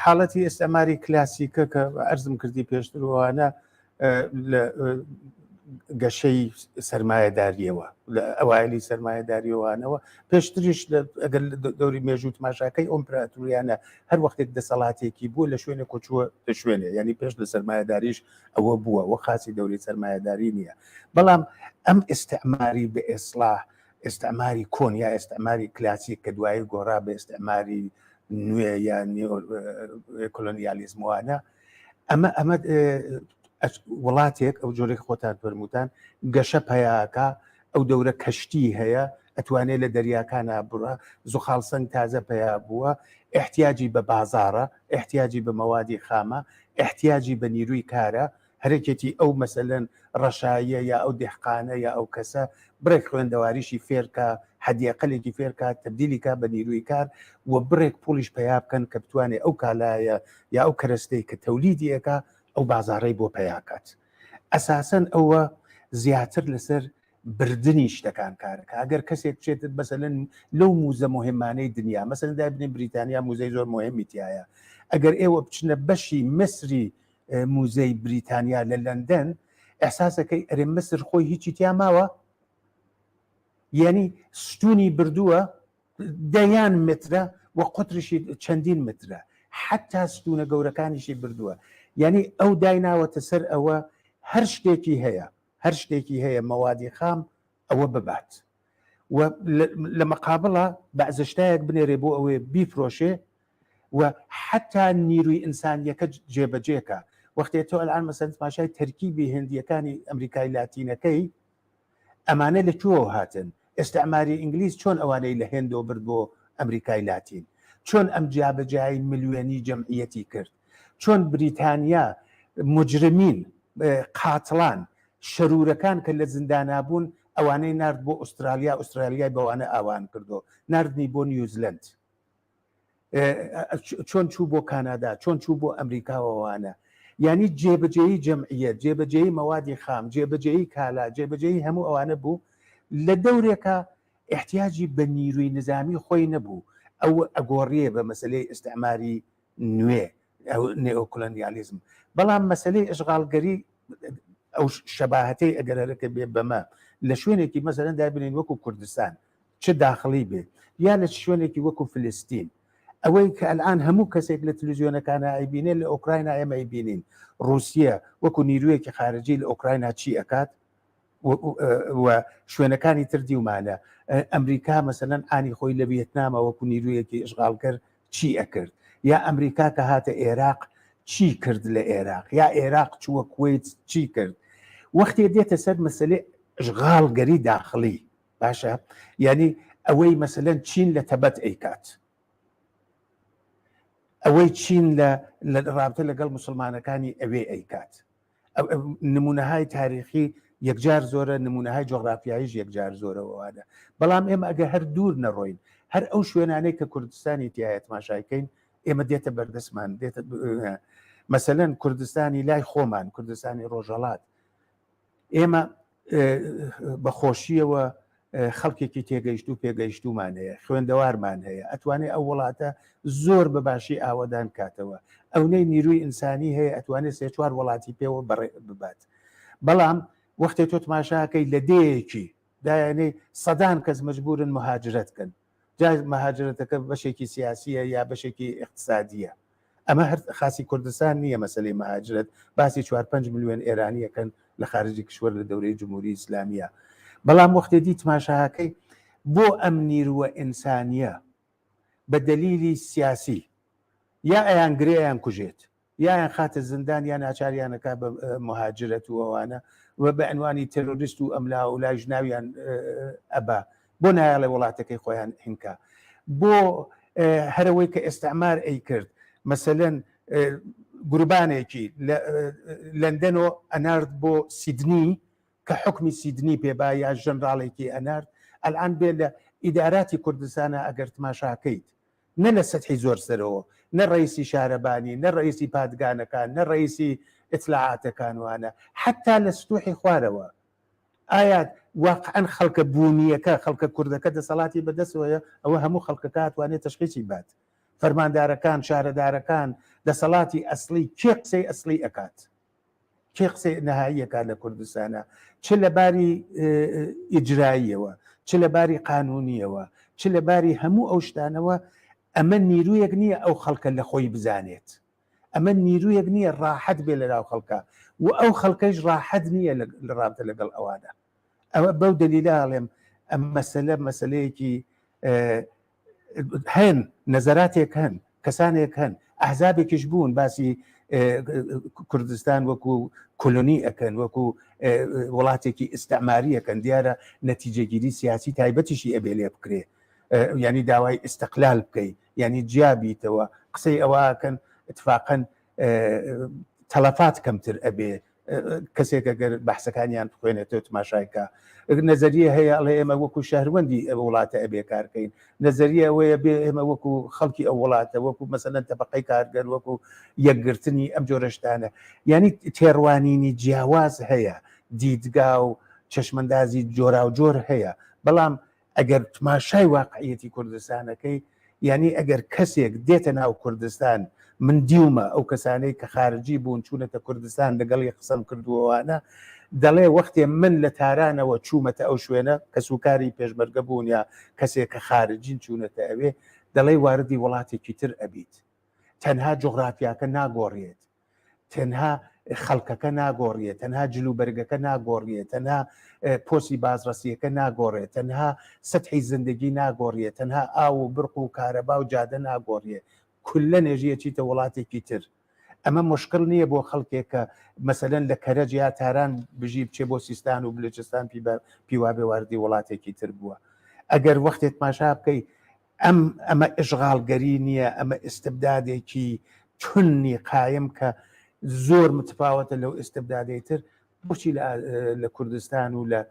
حاڵەتی ئێستعماری کلاسیکە کە ئەرزم کردی پێشتر وانە لە گەشەی سرمایهداریەوە لە ئەوایلی سرمایهداریەوانەوە پێشتریش ئەگەر دەوری مێژوو تماشاکەی ئۆمپراتوریانە هەر وەختێک دەسەڵاتێکی بووە لە شوێنێک کۆچووە لە شوێنێ ینی پێش لە سرمایهداریش ئەوە بووە وە خاصی دەوری سرمایهداری نییە بەڵام ئەم ئیستعماری بە ئێسلاح ئیستعماری کۆن یا ئیستعماری کلاسیک کە دوایی گۆڕا بە ئیستعماری نوێ یا کۆلۆنیالیزموانە ئەمە ئەمە وڵاتێک ئەو جۆرێک خۆتان فەرمووتان گەشە پیاکە ئەو دەورە کەشتی هەیە ئەتوانێت لە دەریاکانە بڕە زوخاڵ سنگ تازە پیا بووە احتیاجی بە بازارە احتیاجی بە مەوادی خامە احتیاجی بە نیروی کارە هەرەکێتی ئەو مەسەلەن ڕەشاییە یا ئەو دێهقانە یا ئەو کەسە بڕێک خوێندەواریشی فێرکا حەدیەقەلێکی فێرکا تەبدیلی کا بە نیروی کار و بڕێک پوڵیش پەیا بکەن کە بتوانێ ئەو کالایە یا ئەو کەرەستەی کە تەولیدی ئەکا ئەو بازاڕەی بۆ پەیا کات ئەساسەن ئەوە زیاتر لەسەر بردنی شتەکان کارەکە ئەگەر کەسێک بچێت مەسەلەن لەو موزە مهمانەی دنیا مەسەلەن دابنێن بریتانیا موزەی زۆر مهمی تایە ئەگەر ئێوە بچنە بەشی میسری موزەی بریتانیا لە لەندەن ئەحساسەکەی ئەرێ مسر خۆی هیچی تیا ماوە یعنی ستونی بردووە دەیان مترە و قوترشی چەندین مترە حتا ستونە گەورەکانیشی بردووە یعنی ئەو دایناوەتە سەر ئەوە هەر شتێکی هەیە هەر شتێکی هەیە مەوادی خام ئەوە ببات و لە مەقابڵە بەعزشتایەک بنێرێ بۆ ئەوەی بیفرۆشێ و حەتا نیروی ئینسانیەکە جێبەجێکە وەختێ تۆ ئەلان مەسەن تماشای تەرکیبی هندیەکانی ئەمریکای لاتینەکەی ئەمانە لە کوێوە هاتن ئێستعماری ئینگلیز چۆن ئەوانەی لە هێندۆ برد بۆ ئەمریکای لاتین چۆن ئەم جیابەجیایی ملیۆنی جەمعیەتی کرد چۆن بریتانیا مجرمین قاتڵان شەرورەکان کە لە زیندانا بوون. ئەوانەی نارد بۆ ئوسترالیا، ئوسترالیای بەوانە ئاوان کردو، ناردنی بۆ نیوزلەند، چۆن چوو بۆ کانادا، چۆن چوو بۆ ئەمریکاوەوانە. یعنی جێبەجێی جەمعیەت، جێبەجێی مەوادی خام، جێبەجێی کالا، جێبەجێی هەموو ئەوانە بوو لە دەورێکا ئیحتیاجی بە نیروی نزامی خۆی نەبوو، ئەو ئەگۆڕیێ بە مەسەلەی ئیستعماری نوێ، ئەو نئۆکۆلۆنیالیزم. بەڵام مەسەلەی ئیشغاڵگەری ئەو شەباهەتەی ئەگەر هەرەکە بێ بەمە لە شوێنێکی مەسەلەن دابنێین وەکو کوردستان چ داخڵی بێ یا لە شوێنێکی وەکو فلستین، ئەوەی کە ئەلئان هەموو کەسێک لە تلویزیۆنەکانا ئەیبینێ لە ئۆکراینا ئێمە ئەیبینین ڕووسیە وەکو نیرویەکی خارجی لە ئۆکراینا چی ئەکات و شوێنەکانی تر دیومانە. ئەمریکا مەسەلەن ئانی خۆی لە ویەتنامە وەکو نیرویەکی ئیشغالکەر چی ئەکرد، یا ئەمریکا کە هاتە ئێراق چی کرد لە ئێراق، یا ئێراق چووە کوەیت چی کرد. وەختێ دێتە سەر مەسەلەی ئیشغالگەری داخڵی، باشە یعنی ئەوەی مەسەلەن چین لە تەبەت ئەیکات، ئەوەی چین لە ڕابتە لەگەڵ مسلمانەکانی ئەوێ ئەیکات، نمونەهای تاریخی یەکجار زۆرە، نمونەهای جۆغرافیاییش یەکجار زۆرە وانە. بەڵام ئێمە ئەگە هەر دوور نەڕۆین، هەر ئەو شوێنانەی کە کوردستانی تایە تماشایکەین، ئێمە دێتە بەردەستمان، دێتە مەسەلەن کوردستانی لای خۆمان، کوردستانی ڕۆژهەڵات، ئێمە بە خۆشیەوە خەڵکێکی تێگەیشتوو پێگەیشتوومان هەیە، خوێندەوارمان هەیە، ئەتوانێ ئەو وڵاتە زۆر بە باشی ئاوەدان کاتەوە، ئەونەی نیروی ئینسانی هەیە ئەتوانێ سێ چوار وڵاتی پێوە بەڕێ ببات. بەڵام وەختێ تۆ تماشاکەی لە دێیەکی دایانەی سەدان کەس مەجبورن مهاجرەت کەن، جا مهاجرەتەکە بەشێکی سیاسیە یا بەشێکی ئیقتسادیە، ئەمە هەر خاسی کوردستان نییە مەسەلەی مهاجرەت، باسی چوار پەنج ملیۆن ئێرانیەکەن لە خارجی کشوەر لە دەورەی جمهوری ئیسلامیە. بەڵام وەختێ دی تماشاکەی بۆ ئەم نیروە ئینسانیە بە دەلیلی سیاسی یا ئەیان گرێ ئەیان کوژێت یا ئەیان خاتە زندان یا ناچاریان ئەکا بە مهاجرەت و ئەوانە و بە عنوانی تێرۆریست و ئەملا و لایش ناویان ئەبا، بۆ نایەڵێ وڵاتەکەی خۆیان هینکا؟ بۆ هەرەوەی کە ئێستعمار ئەیکرد مەسەلەن گروبانێکی لە لەندەن و ئەنارد بۆ سیدنی کە حکمی سیدنی پێبا یا ژەنراڵێکی ئەنارد، ئەلان بێ لە ئیداراتی کوردستانە ئەگەر تماشاکەیت نە لە سەتحی زۆر سەرەوە، نە ڕەیسی شارەبانی، نە ڕەیسی پادگانەکان، نە ڕەیسی ئیتلاعاتەکان وانە، حەتا لە ستوحی خوارەوە. ئایا واقعەن خەڵکە بوونییەکە، خەڵکە کوردەکە دەسەڵاتی بەدەستەوەیە؟ ئەوە هەموو خەڵکەکە ئەتوانێت تەشخیسی بات. فەرماندارەکان، شارەدارەکان، دەسەڵاتی ئەسڵی، کێ قسەی ئەسڵی ئەکات؟ کێ قسەی نەهایی ئەکات لە کوردستانا؟ چ لە باری ئیجراییەوە، چ لە باری قانوونییەوە، چ لە باری هەموو ئەو شتانەوە، ئەمە نیروویەک نییە ئەو خەڵکە لە خۆی بزانێت. ئەمە نیروویەک نییە ڕاحەت بێ لە ناو خەڵکا و ئەو خەڵکەیش ڕاحەت نییە لە ڕابتە لەگەڵ ئەوانە. ئەوە بەو دەلیلە ئەڵێم ئەم مەسەلە مەسەلەیەکی هەن، نەزەراتێک هەن، کەسانێک هەن، ئەحزابێکیش بوون باسی کوردستان وەکو کۆلۆنی ئەکەن، وەکو وڵاتێکی ئیستعماری ئەکەن. دیارە نەتیجەگیری سیاسی تایبەتیشی ئەبێ لێ بکرێ، یعنی داوای ئیستقلال بکەی، یعنی جیا بیتەوە، قسەی ئەوە ئەکەن اتفاقەن تەلەفات کەمتر ئەبێ. کەسێک ئەگەر بەحسەکانیان بخوێنێتەوە تماشایکە، نەزەریە هەیە ئەڵێ ئێمە وەکو شەهروەندی ئەو وڵاتە ئەبێ کارکەین، نەزەریە ئەوەیە بێ ئێمە وەکو خەڵکی ئەو وڵاتە، وەکو مەسەلەن تەبقەی کارگەر، وەکو یەکگرتنی ئەم جۆرە شتانە. یعنی تێڕوانینی جیاواز هەیە، دیدگا و چەشمەندازی جۆراوجۆر هەیە، بەڵام ئەگەر تماشای واقعیەتی کوردستانەکەی، یانی ئەگەر کەسێک دێتە ناو کوردستان، من دیومە ئەو کەسانەی کە خارجی بوون چوونەتە کوردستان لەگەڵی قسەم کردووەوانە، دەڵێ وەختێ من لە تارانەوە چوومەتە ئەو شوێنە، کەسوکاری پێشمەرگە بوون یا کەسێک کە خارجین چوونەتە ئەوێ، دەڵێ واردی وڵاتێکی تر ئەبیت، تەنها جوغرافیاکە ناگۆڕێت، تەنها خەڵکەکە ناگۆڕیە، تەنها جلوبەرگەکە ناگۆڕیە، تەنها پۆستی بازڕەسیەکە ناگۆڕێ، تەنها سەتحی زندگی ناگۆڕیە، تەنها ئاو و برق و کارەبا و جادە ناگۆڕیە، کوللە نێژیە چیتە وڵاتێکی تر. ئەمە مشکل نییە بۆ خەڵکێک کە مەسەلەن لە کەرەج یا تاران بژی بچێ بۆ سیستان و بلوچستان پیوابێ واردی وڵاتێکی تر بووە. ئەگەر وەختێ تماشا بکەی ئەم ئەمە ئیشغاڵگەری نییە، ئەمە ئیستبدادێکی تونی قایم کە زۆر متفاوتە لەو ئیستبدادەی تر. بۆچی لە کوردستان و لە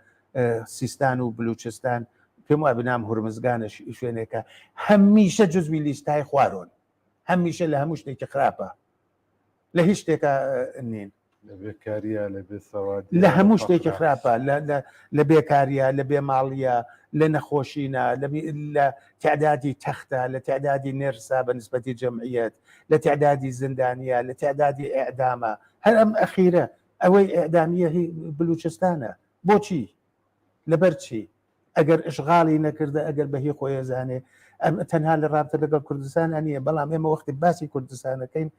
سیستان و بلوچستان پێم وای بنام هورمزگانە شوێنێکە هەمیشە جزوی لیستای خوارۆن هەمیشە لە هەموو شتێکی خراپە لە هیچ شتێکە نین لە بێکاریە لە بێ سەوادیە لە لە هەموو شتێکی فەقرە. خراپە لە بێکاریە لە بێماڵیە لە نەخۆشینە لە تعدادی تەختە لە تعدادی نێرسا بە نسبەتی جەمعیەت لە تعدادی زیندانیە لە تعدادی ئیعدامە هەر ئەم ئەخیرە ئەوەی ئیعدامیە هی بلوچستانە بۆچی لەبەر چی ئەگەر ئشغالی نەکردە ئەگەر بەهی خۆیەزانێ ئەم تەنها لە رابتە لەگەڵ کوردستان نییە بەڵام ئێمە وەختی باسی کوردستانەکەین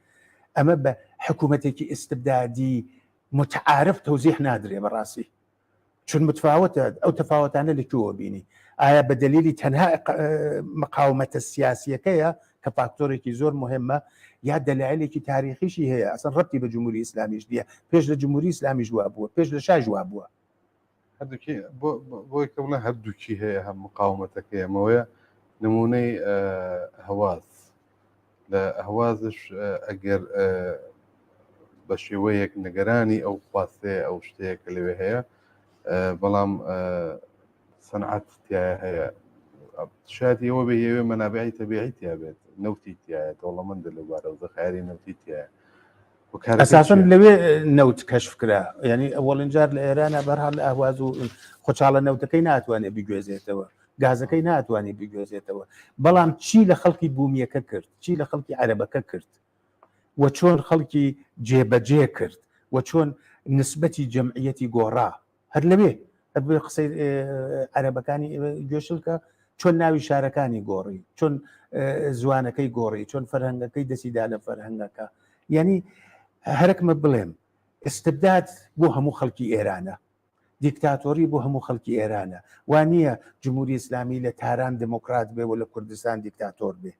ئەمە بە حکوومەتێکی ئیستبدادی متعارف تەوزیح نادرێ بەڕاستی چون متفاوتە ئەو تەفاوتانە لە کوێوە بینی ئایا بە دلیلی تەنها مقاومەتە سیاسیەکەیە کە فاکتۆرێکی زۆر مهمە یا دەلایلێکی تاریخیشی هەیە ئەسڵ ڕەتی بە جمهوری ئیسلامیش نییە پێش لە جمهوری ئیسلامیش وا بووە پێش لە شاش وا بووە هەردووکی بۆی کە بڵێ هەردووکی هەیە هەم مقاومەتەکەی ئەمەوەیە نمونەی هەواز لە هەوازش ئەگەر بە شێوەیەک نگەرانی ئەو خواستەیە ئەو شتەیە کە لەوێ هەیە بەڵام سەنعەت تایە هەیە شاید ئەوە بێ یەوێ مەنابعی تەبیعی تیا بێت نەوتی تایە دەوڵەمەندە لەو بارە و زەخایری نەوتی تایە ئەساسەن لەوێ نەوت کەشف کرا یعنی ئەوەڵین جار لە ئێرانە بەرهاڵ لە ئەهواز و خۆچاڵە نەوتەکەی ناتوانێت بگوێزێتەوە گازەکەی ناتوانێت بگوێزێتەوە بەڵام چی لە خەڵکی بوومیەکە کرد چی لە خەڵکی عەرەبەکە کرد و چۆن خەڵکی جێبەجێ کرد و چۆن نسبەتی جەمعیەتی گۆڕا هەر لەوێ قسەی عەرەبەکانی گوێشلکە چۆن ناوی شارەکانی گۆڕی چۆن زوانەکەی گۆڕی چۆن فەرهەنگەکەی دەسیدا لە فەرهەنگەکە یعنی هەرکمە بڵێم استبداد بۆ هەموو خەڵکی ئێرانە دیکتاتۆری بۆ هەموو خەڵکی ئێرانە وانە جمهوری ئیسلامی لە تاران دموکرات بێ و لە کوردستان دیکتاتۆر بێ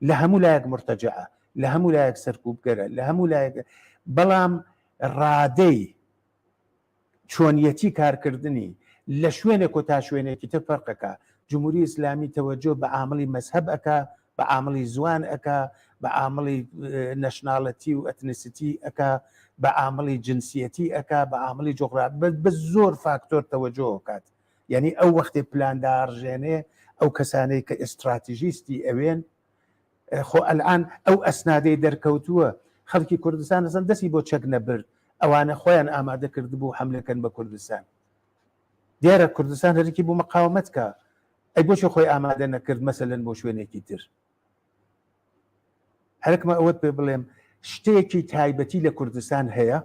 لە هەموو لایەک مرتەجعە لە هەموو لایەک سەرکوبگەرە لە هەموو لایەک بەڵام ڕادەی چۆنیەتی کارکردنی لە شوێنێک و تا شوێنێکی تر فەرقەکە جمهوری ئیسلامی تەوەجۆ بە عامڵی مەزهەب ئەکا بە عامڵی زوان ئەکا بە عامڵی nationality و ethnicity ئەکا بە عامڵی جنسیەتی ئەکا بە عامڵی جوغرا بە زۆر فاکتۆر تەوەجۆ ئەکات یعنی ئەو وەختێ پلان داڕژێنێ ئەو کەسانەی کە ئێستراتیژیستی ئەوێن خۆ ئەلئان ئەو ئەسنادەی دەرکەوتووە خەڵکی کوردستان ئەسڵەن دەستی بۆ چەک نەبرد ئەوانە خۆیان ئامادە کردبوو حەملەکەن بە کوردستان دیارە کوردستان هەرکی بوو مقاومەت کە ئەی بۆچی خۆی ئامادە نەکرد مەسەلەن بۆ شوێنێکی تر هەرکمە ئەوەت پێ بڵێم شتێکی تایبەتی لە کوردستان هەیە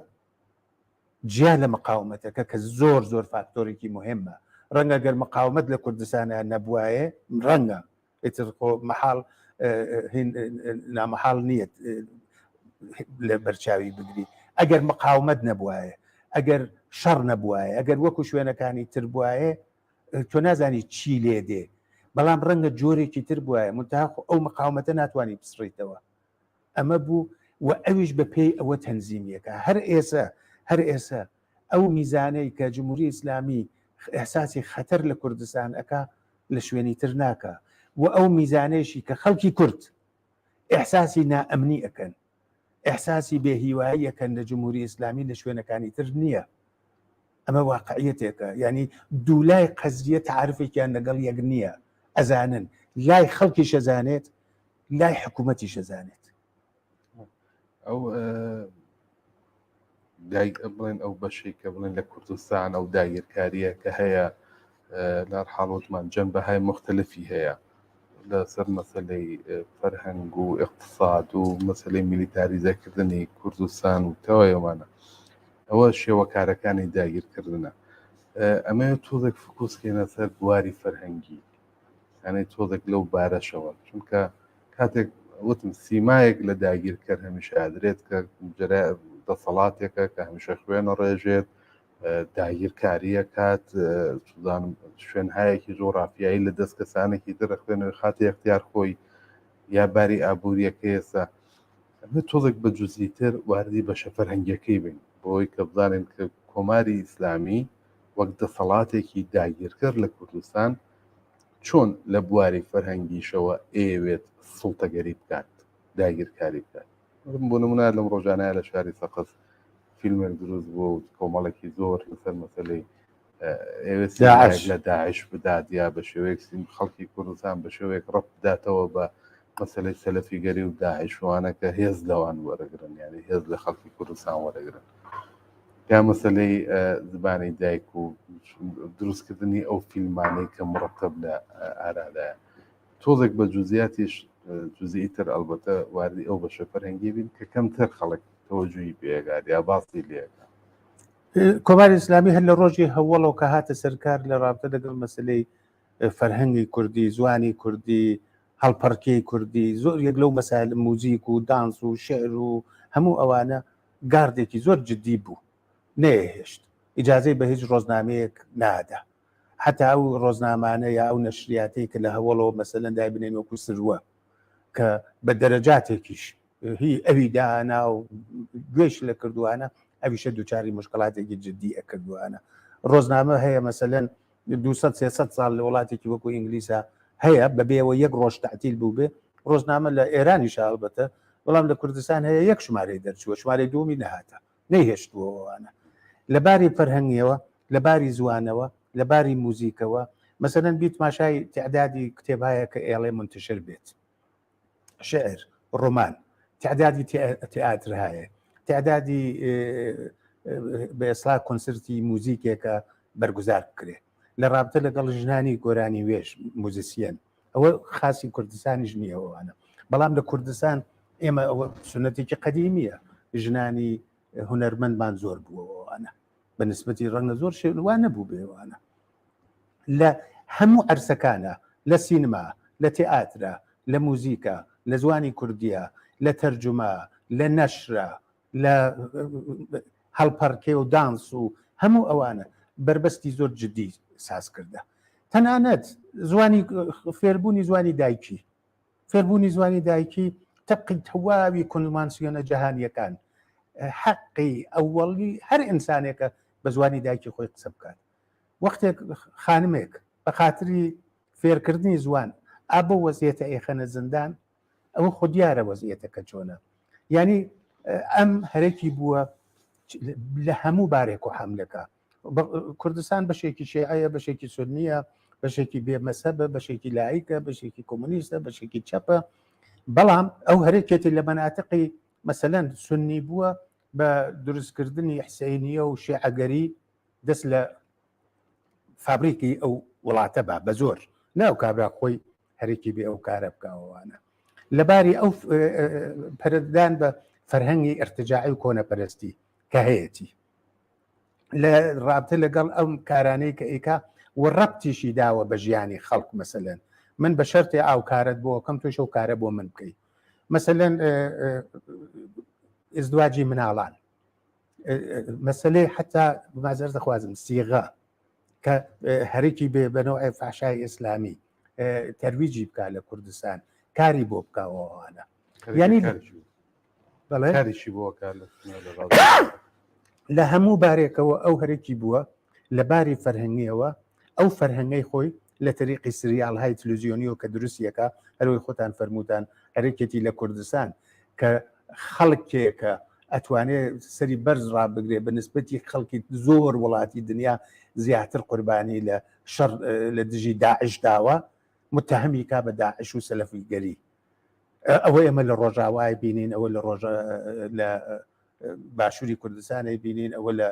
جیا لە مقاومەتەکە کە زۆر زۆر فاکتۆرێکی مهمە ڕەنگە گەر مقاومەت لە کوردستانە نەبوایە ڕەنگە ئیتر خۆ مەحاڵ نامەحاڵ نییە لە بەرچاوی بگری ئەگەر مقاومەت نەبوایە ئەگەر شەڕ نەبوایە ئەگەر وەکو شوێنەکانی تر بواە تۆ نازانی چی لێ دێ بەڵام ڕەنگە جۆرێکی تر بواە منتها ئەو مقاومەتە ناتوانانی بسڕیتەوە ئەمە بوو و ئەویش بە پێی ئەوە تەنزیمیەکە هەر ئێسە هەر ئێسە ئەو میزانەی کە جمهوری ئیسلامی ئیحساسی خەتەر لە کوردستان ئەکا لە شوێنی تر ناکا و ئەو میزانەیشی کە خەڵکی کورد ئیحساسی نائەمنی ئەکەن ئیحساسی بێ هیوایی ئەکەن لە جمهوری ئیسلامی لە شوێنەکانی تر نییە ئەمە واقعیەتێکە یعنی دوولای قەزیە تعرفێکیان لەگەڵ یەک نییە ئەزانن لای خەڵکیش ئەزانێت لای حکوومەتیش ئەزانێت. ئەو دایک بڵێن ئەو بەشێک کە بڵێن لە کوردستان ئەو داگیرکاریە کە هەیە لە حاڵوتمان جەند بەهای مختلفی هەیە لەسەر مەسلەی فەرهەنگ و اقتصاد و مەسلەی میلیتاریزەکردنی کوردستان و تەواویمانە ئەوە شێوەکارەکانی داگیرکردنە ئەمە تۆزێک فکوسکەینە سەر بواری فەرهەنگی یانێ تۆزێک لەو بارەشەوە چونکە کاتێک وتم سیمایەک لە داگیرکەر هەمیشە ئەدرێت کە دەسەڵاتێکە کە هەمیشە خوێنە ڕێژێت داگیرکاریە کات سوزانم شوێنهایەکی جۆرافیایی لە دەست کەسانێکی تر خوێنەوەی خاتی اختیار خۆی یا باری ئابووریەکەی ئێستا ئەمە تۆزێک بە جزئیتر واردی بەشە فەرهەنگیەکەی بین بۆی کە بزانین کە کۆماری ئیسلامی وەک دەسەڵاتێکی داگیرکەر لە کوردستان چۆن لە بواری فەرهەنگیشەوە ئەیەوێت سوڵتەگەری بکات داگیرکاری بکات بۆ نمونە لەم ڕۆژانەیە لە شاری سەقز فیلمێک دروست بووە و کۆمەڵێکی زۆر لەسەر مەسەلەی. ئێوە داعش لە داعش بدات یا بە شێوەیەک سیم خەڵکی کوردستان بە شێوەیەک ڕەت بداتەوە بە مەسلەی سەلەفیگەری و داعشوانە کە هێز لەوان وەرەگرن یعنی هێز لە خەڵکی کوردستان وەرەگرن یا مەسلەی زمانی دایک و دروستکردنی ئەو فیلمانەی کە مڕەتەب لە ئارادایە تۆزێک بە جوزیاتیش جزئی تر ئەلبەتە واردی ئەو بەشە فەرهەنگی بین کە کەمتر خەڵک تەوەجوهی پێگات یا باسی لێکە کۆماری ئیسلامی هەر لە ڕۆژی هەوڵەوە کە هاتە سەرکار لە ڕابتە لەگەڵ مەسلەی فەرهەنگی کوردی زوانی کوردی هەڵپەڕکێی کوردی زۆر یەک لەو مەسایل موزیک و دانس و شعر و هەموو ئەوانە گاردێکی زۆر جدی بوو نەیەهێشت ئیجازەی بە هیچ ڕۆزنامەیەک نادا حتا ئەو ڕۆزنامانە یا ئەو نەشریاتەی کە لە هەوڵەوە مەسەلەن دایبنێن وەکو سروە کە بە دەرەجاتێکیش هی ئەوی دانا و گوێش لە کردوانە ئەویشە دووچاری مشکلاتێکی جددی ئەکردوانە ڕۆزنامە هەیە مەسەلەن 200 300 ساڵ لە وڵاتێکی وەکو ئینگلیسا هەیە بەبێەوە یەک ڕۆژ تعتیل بوو بێ ڕۆزنامە لە ئێرانی شاڵبەتە بەڵام لە کوردستان هەیە یەک شمارەی دەرچووە شمارەی دومی نەهاتە نەیهێشتووەوەوانە لە باری فەرهەنگیەوە لە باری زوانەوە لە باری موزیکەوە مەسەلەن بیتماشای تعدادی کتێبایە کە ئێڵێ منتشر بێت شعر ڕۆمان تعدادی تئاتر هەیە تعدادی بە ئێستا کۆنسرتی موزیکێکە بەرگزار بکرێ لە رابتە لەگەڵ ژنانی گۆرانی وێژ موزیسیەن ئەوە خاصی کوردستانیش نییەوەوانە بەڵام لە کوردستان ئێمە ئەوە سنەتێکی قەدیمیە ژنانی هونەرمەندمان زۆر بووەوەوانە بە نسبەتی ڕەنگە زۆر شێوان نەبوو بێوانە لە هەموو عەرسەکانە لە سینما لە تئاترا لە موزیکا لە زوانی کوردیە لە تەرجومە لە نەشرە لە هەڵپەڕکێ و دانس و هەموو ئەوانە بەربەستی زۆر جدی ساز کردە تەنانەت زوانی فێربوونی زوانی دایکی فێربوونی زوانی دایکی تەبقی تەواوی کۆنوانسیۆنە جەهانیەکان حەقی ئەوەڵی هەر ئینسانێکە بە زوانی دایکی خۆی قسە بکات وەختێک خانمێک بە خاتری فێرکردنی زوان ئا بۆ وەزیەتە ئێخەنە زیندان ئەوە خۆ دیارە وەزیەتەکە چۆنە یعنی ئەم هەرەکی بووە لە هەموو بارێک و حملەکە کوردستان بەشێکی شیعەیە بەشێکی سنیە بەشێکی بێمەسەبە بەشێکی لایکە بەشێکی کۆمۆنیستە بەشێکی چەپە بەڵام ئەو هەرێکێتی لە مەناتقی مەسەلەن سنی بووە بە دروستکردنی حسینیە و شیعەگەری دەست لە فابریکی ئەو وڵاتە با بە زۆر ناو کابرا خۆی هەرێکی بێ ئەو کارە بکەوانە لەباری ئەو پەرەدان بە فەرهەنگی ئرتجاعی و کۆنەپەرستی کە هەیەتی لە ڕابتە لەگەڵ ئەم کارانەی کە ئیکا و ڕەبتیشی داوە بە ژیانی خەڵک مەسەلەن من بە شەرتێ ئاو کارت بۆ کەم تۆش ئەو کارە بۆ من بکەی مەسەلەن ئزدواجی مناڵان مەسلەی حتا مازەر دەخوازم سیغە کە هەرێکی بێ بەنەوە فاشای ئیسلامی تەرویجی بک لە کوردستان کاری بۆ بکەوەوانە ینی کاریشی بۆ لە هەموو بارێکەوە ئەو هەرێکی بووە لە باری فەرهەنگیەوە ئەو فەرهەنگەی خۆی لە تەریقی سریال های تلوزیۆنیەوە کە دروستیەکە هەروەی خۆتان فەرمووتان هەرێکێتی لە کوردستان کە خەڵکێکە ئەتوانێ سەری بەرز ڕابگرێ بە نسبەتی خەڵکی زۆر وڵاتی دنیا زیاتر قوربانی لە شەڕ لە دژی داعش داوە متهمی کا بە داعش و سەلەفیگەری ئەوە ئێمە لە ڕۆژاوای بینین ئەوە لە ڕۆژ لە باشووری کوردستانی بینین ئەوە لە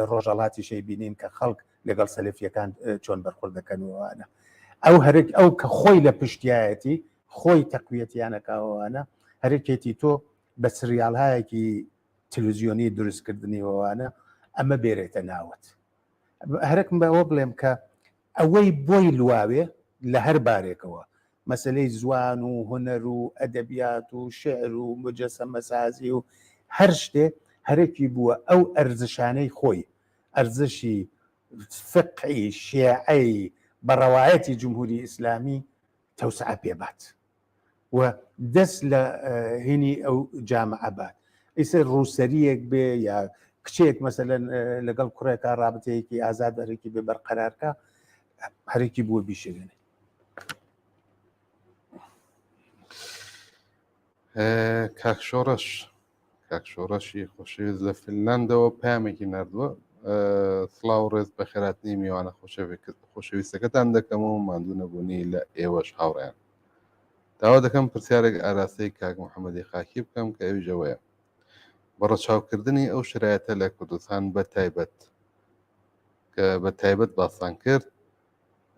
ڕۆژەڵاتیشەی بینین کە خەڵک لەگەڵ سەلفیەکان چۆن بەرخۆرد دەکەن وانە ئەو هەرێک ئەو کە خۆی لە پشتایەتی خۆی تەقویەتیانەکەوانە هەرێکێتی تۆ بە سریاڵهایەکی تلوزیۆنی دروستکردنی وانە ئەمە بێرێتە ناوت هەرەکم بە ئەوە بڵێم کە ئەوەی بۆی لواوێ لە هەر بارێکەوە مەسەلەی زوان و هونەر و ئەدەبیات و شعر و موجەسەمەسازی و هەر شتێ هەرەکی بووە ئەو ئەرزشانەی خۆی ئەرزشی فقهی شێعەی بە ڕەوایەتی جمهوری ئیسلامی تەوسعە پێ بات و دەست لە هینی ئەو جامعە بات ئیسەر ڕووسەریەک بێ یا کچێک مەسەلەن لەگەڵ کوڕێکا ڕابتەیەکی ئازاد هەرێکی بێ بەرقەرارکە هەرێکی بووە بیشێنێ. کاک شۆڕش کاک شۆڕشی خۆشەویست لە فنلندەوە پامێکی نردووە. سڵاو ڕێز بە خێراتنی میوانە خۆشەویستەکەتان دەکەم و ماندوو نەبوونی لە ئێوەش هاوڕێیان. داوا دەکەم پرسیارێک ئاراستەی کاک محەممەدی خاکی بکەم کە ئەویش ئەوەیە بە ڕەچاوکردنی ئەو شرایەتە لە کوردستان بە تایبەت کە بە تایبەت باستان کرد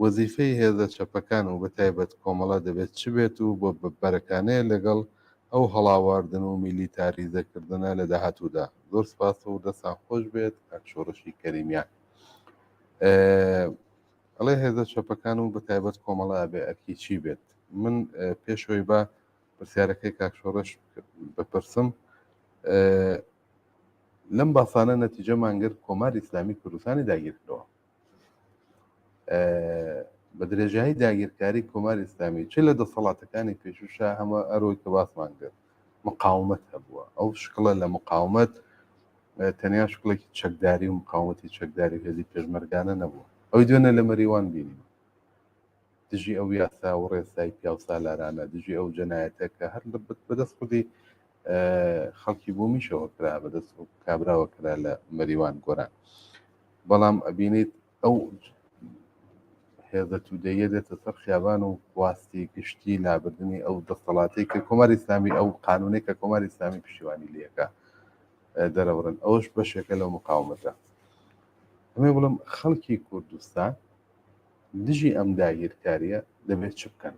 وەزیفەی هێزە چەپەکان و بەتایبەت کۆمەڵە دەبێت چ بێت و بۆ بەرەکانێ لەگەڵ ئەو هەڵاواردن و میلیتاریزەکردنە لە داهاتوودا؟ زۆر سپاس و دەستان خۆش بێت کاک شۆڕشی کەریمیان. ئەڵێ هێزە چەپەکان و بەتایبەت کۆمەڵە ئەبێ ئەرکی چی بێت؟ من پێشەوەی بە پرسیارەکەی کاک شۆڕش بپرسم لەم باسانە نەتیجەمان گرت کۆماری ئیسلامی کوردستانی داگیرکردەوە. بە درێژایی داگیرکاری کۆماری ئیسلامی چ لە دەسەڵاتەکانی پێشوشا هەمە ئەرۆی کە باسمان کرد مقاومەت هەبووە ئەو شکڵە لە مقاومەت تەنیا شکڵێکی چەکداری و مقاومەتی چەکداری و هێزی پێشمەرگانە نەبووە ئەوی دوێنێ لە مەریوان بینیم دژی ئەو یاسا و ڕێسای پیاوسالارانە دژی ئەو جەنایەتە کە هەر بەدەست خودی خەڵکی بوومیشەوە کرا بەدەست کابراوە کرا لە مەریوان گۆران بەڵام ئەبینیت ئەو هێزە تودەیە دێتە سەر خیابان و خواستی گشتی لابردنی ئەو دەسەڵاتی کە کۆماری ئیسلامی ئەو قانونێک کە کۆماری ئیسلامی پشتیوانی لەکە دەرەبڕن ئەوش بەشێکە لەو مقاومەتە ئەمێ بڵم خەڵکی کوردستان دژی ئەم داگیرکاریە دەبێت چ بکەن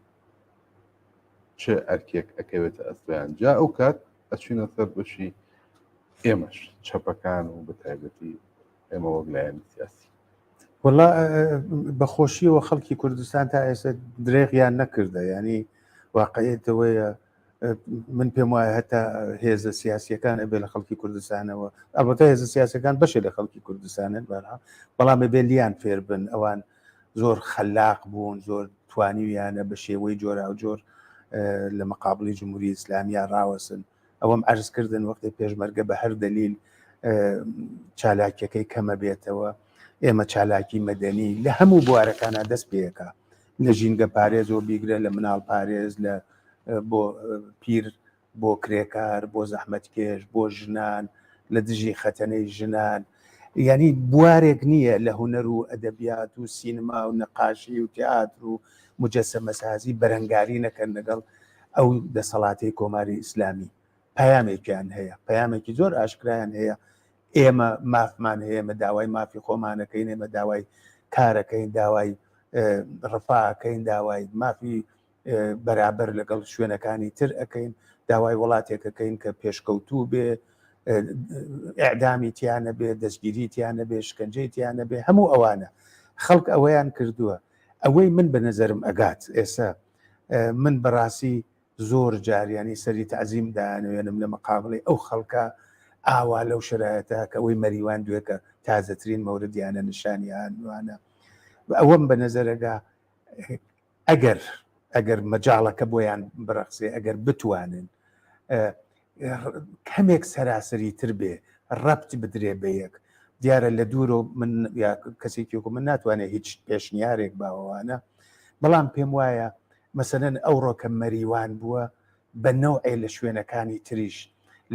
چ ئەرکێک ئەکەوێتە ئەستۆیان جا ئەو کات ئەچینە سەر بەشی ئێمەش چەپەکان و بەتایبەتی ئێمە وەک لایەنی سیاسی. وەڵا بەخۆشیەوە خەڵکی کوردستان تا ئێستا درێغیان نەکردە ینی واقعەتەوەیە من پێم وایە هەتا هێزە سیاسیەکان ئەبێ لە خەڵکی کوردستانەوە ئەڵبەتە هێزە سیاسەکان بەشێ لە خەڵکی کوردستانن بەرها بەڵام ئەبێ لیان فێر بن ئەوان زۆر خەلاق بوون زۆر توانیویانە بە شێوەی جۆراوجۆر لە مقابلی جمهوری ئیسلامیا ڕاوەسن ئەوەم عەرز کردن وەختێ پێشمەرگە بە هەر دەلیل چالاکیەکەی کەمە بێتەوە ئێمە چالاکی مەدەنی لە هەموو بوارەکانە دەست پێەکە لە ژینگە پارێز و بیگرە لە مناڵ پارێز لە بۆ پیر بۆ کرێکار بۆ زەحمەتکێش بۆ ژنان لە دژی خەتەنەی ژنان یعنی بوارێک نییە لە هونەر و ئەدەبیات و سینما و نەقاشی و تیاتر و مجەسەمەسازی بەرەنگاری نەکەن لەگەڵ ئەو دەسەڵاتەی کۆماری ئیسلامی پەیامێکیان هەیە، پەیامێکی زۆر ئاشکرایان هەیە، ئێمە مافمان هەیە، ئێمە داوای مافی خۆمانەکەین، ئێمە داوای کارەکەین، داوای ڕفاکەین، داوای مافی بەرابەر لەگەڵ شوێنەکانی تر ئەەکەین، داوای وڵاتێکەکەین کە پێشکەوتوو بێ، ئەعدامی تیانە بێ، دەستگیری تیانە بێ، شکنجەی تیانە بێ، هەموو ئەوانە خەڵک ئەوەیان کردووە. ئەوەی من بە نەزەرم ئەگات ئێستا من بەڕاستی زۆر جار یانی سەری تەعزیم دانوێنم لە مقابڵی ئەو خەڵکە ئاوا لەو شرایەتە کە ئەوەی مەریوان دوێکە تازەترین مەوردیانە نیشانیانوانە ئەوەم بە نەزەرەگا ئەگەر ئەگەر مەجاڵەکە بۆیان بڕەخسێ ئەگەر بتوانن کەمێک سەراسەری تر بێ ڕەبت بدرێ بە یەک دیارە لە دوورۆ من یا کەسێکی وەکو من ناتوانێت هیچ پێشنیارێک باوەوانە بەڵام پێم وایە مەسەلەن ئەوڕۆ کە مەریوان بووە بە نەوعێ لە شوێنەکانی تریش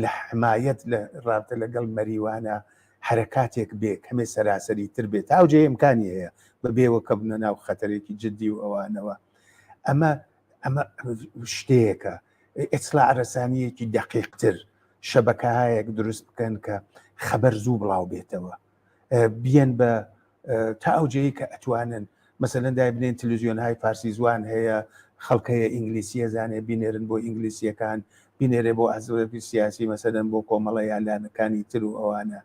لە حمایەت لە ڕابتە لەگەڵ مەریوانە حرەکاتێک بێ کەمێ سەراسەری تر بێت تا جێ ئیمکانی هەیە بە بێوە کە بنە ناو خەتەرێکی جدی و ئەوانەوە ئەمە ئەمە شتەیەکە ئیتڵاع رەسانییەکی دەقیقتر، شەبەکەهایەک دروست بکەن کە خەبەر زوو بڵاو بێتەوە، بیەن بە تا ئەو جێی کە ئەتوانن مەسەلەن دای بنێن تلویزیۆنهای فارسی زوان هەیە، خەڵک هەیە ئینگلیسیە زانێ بینێرن بۆ ئینگلیسیەکان، بینێرێ بۆ ئەحزابی سیاسی مەسەلەن بۆ کۆمەڵە یا لانەکانی تر و ئەوانە،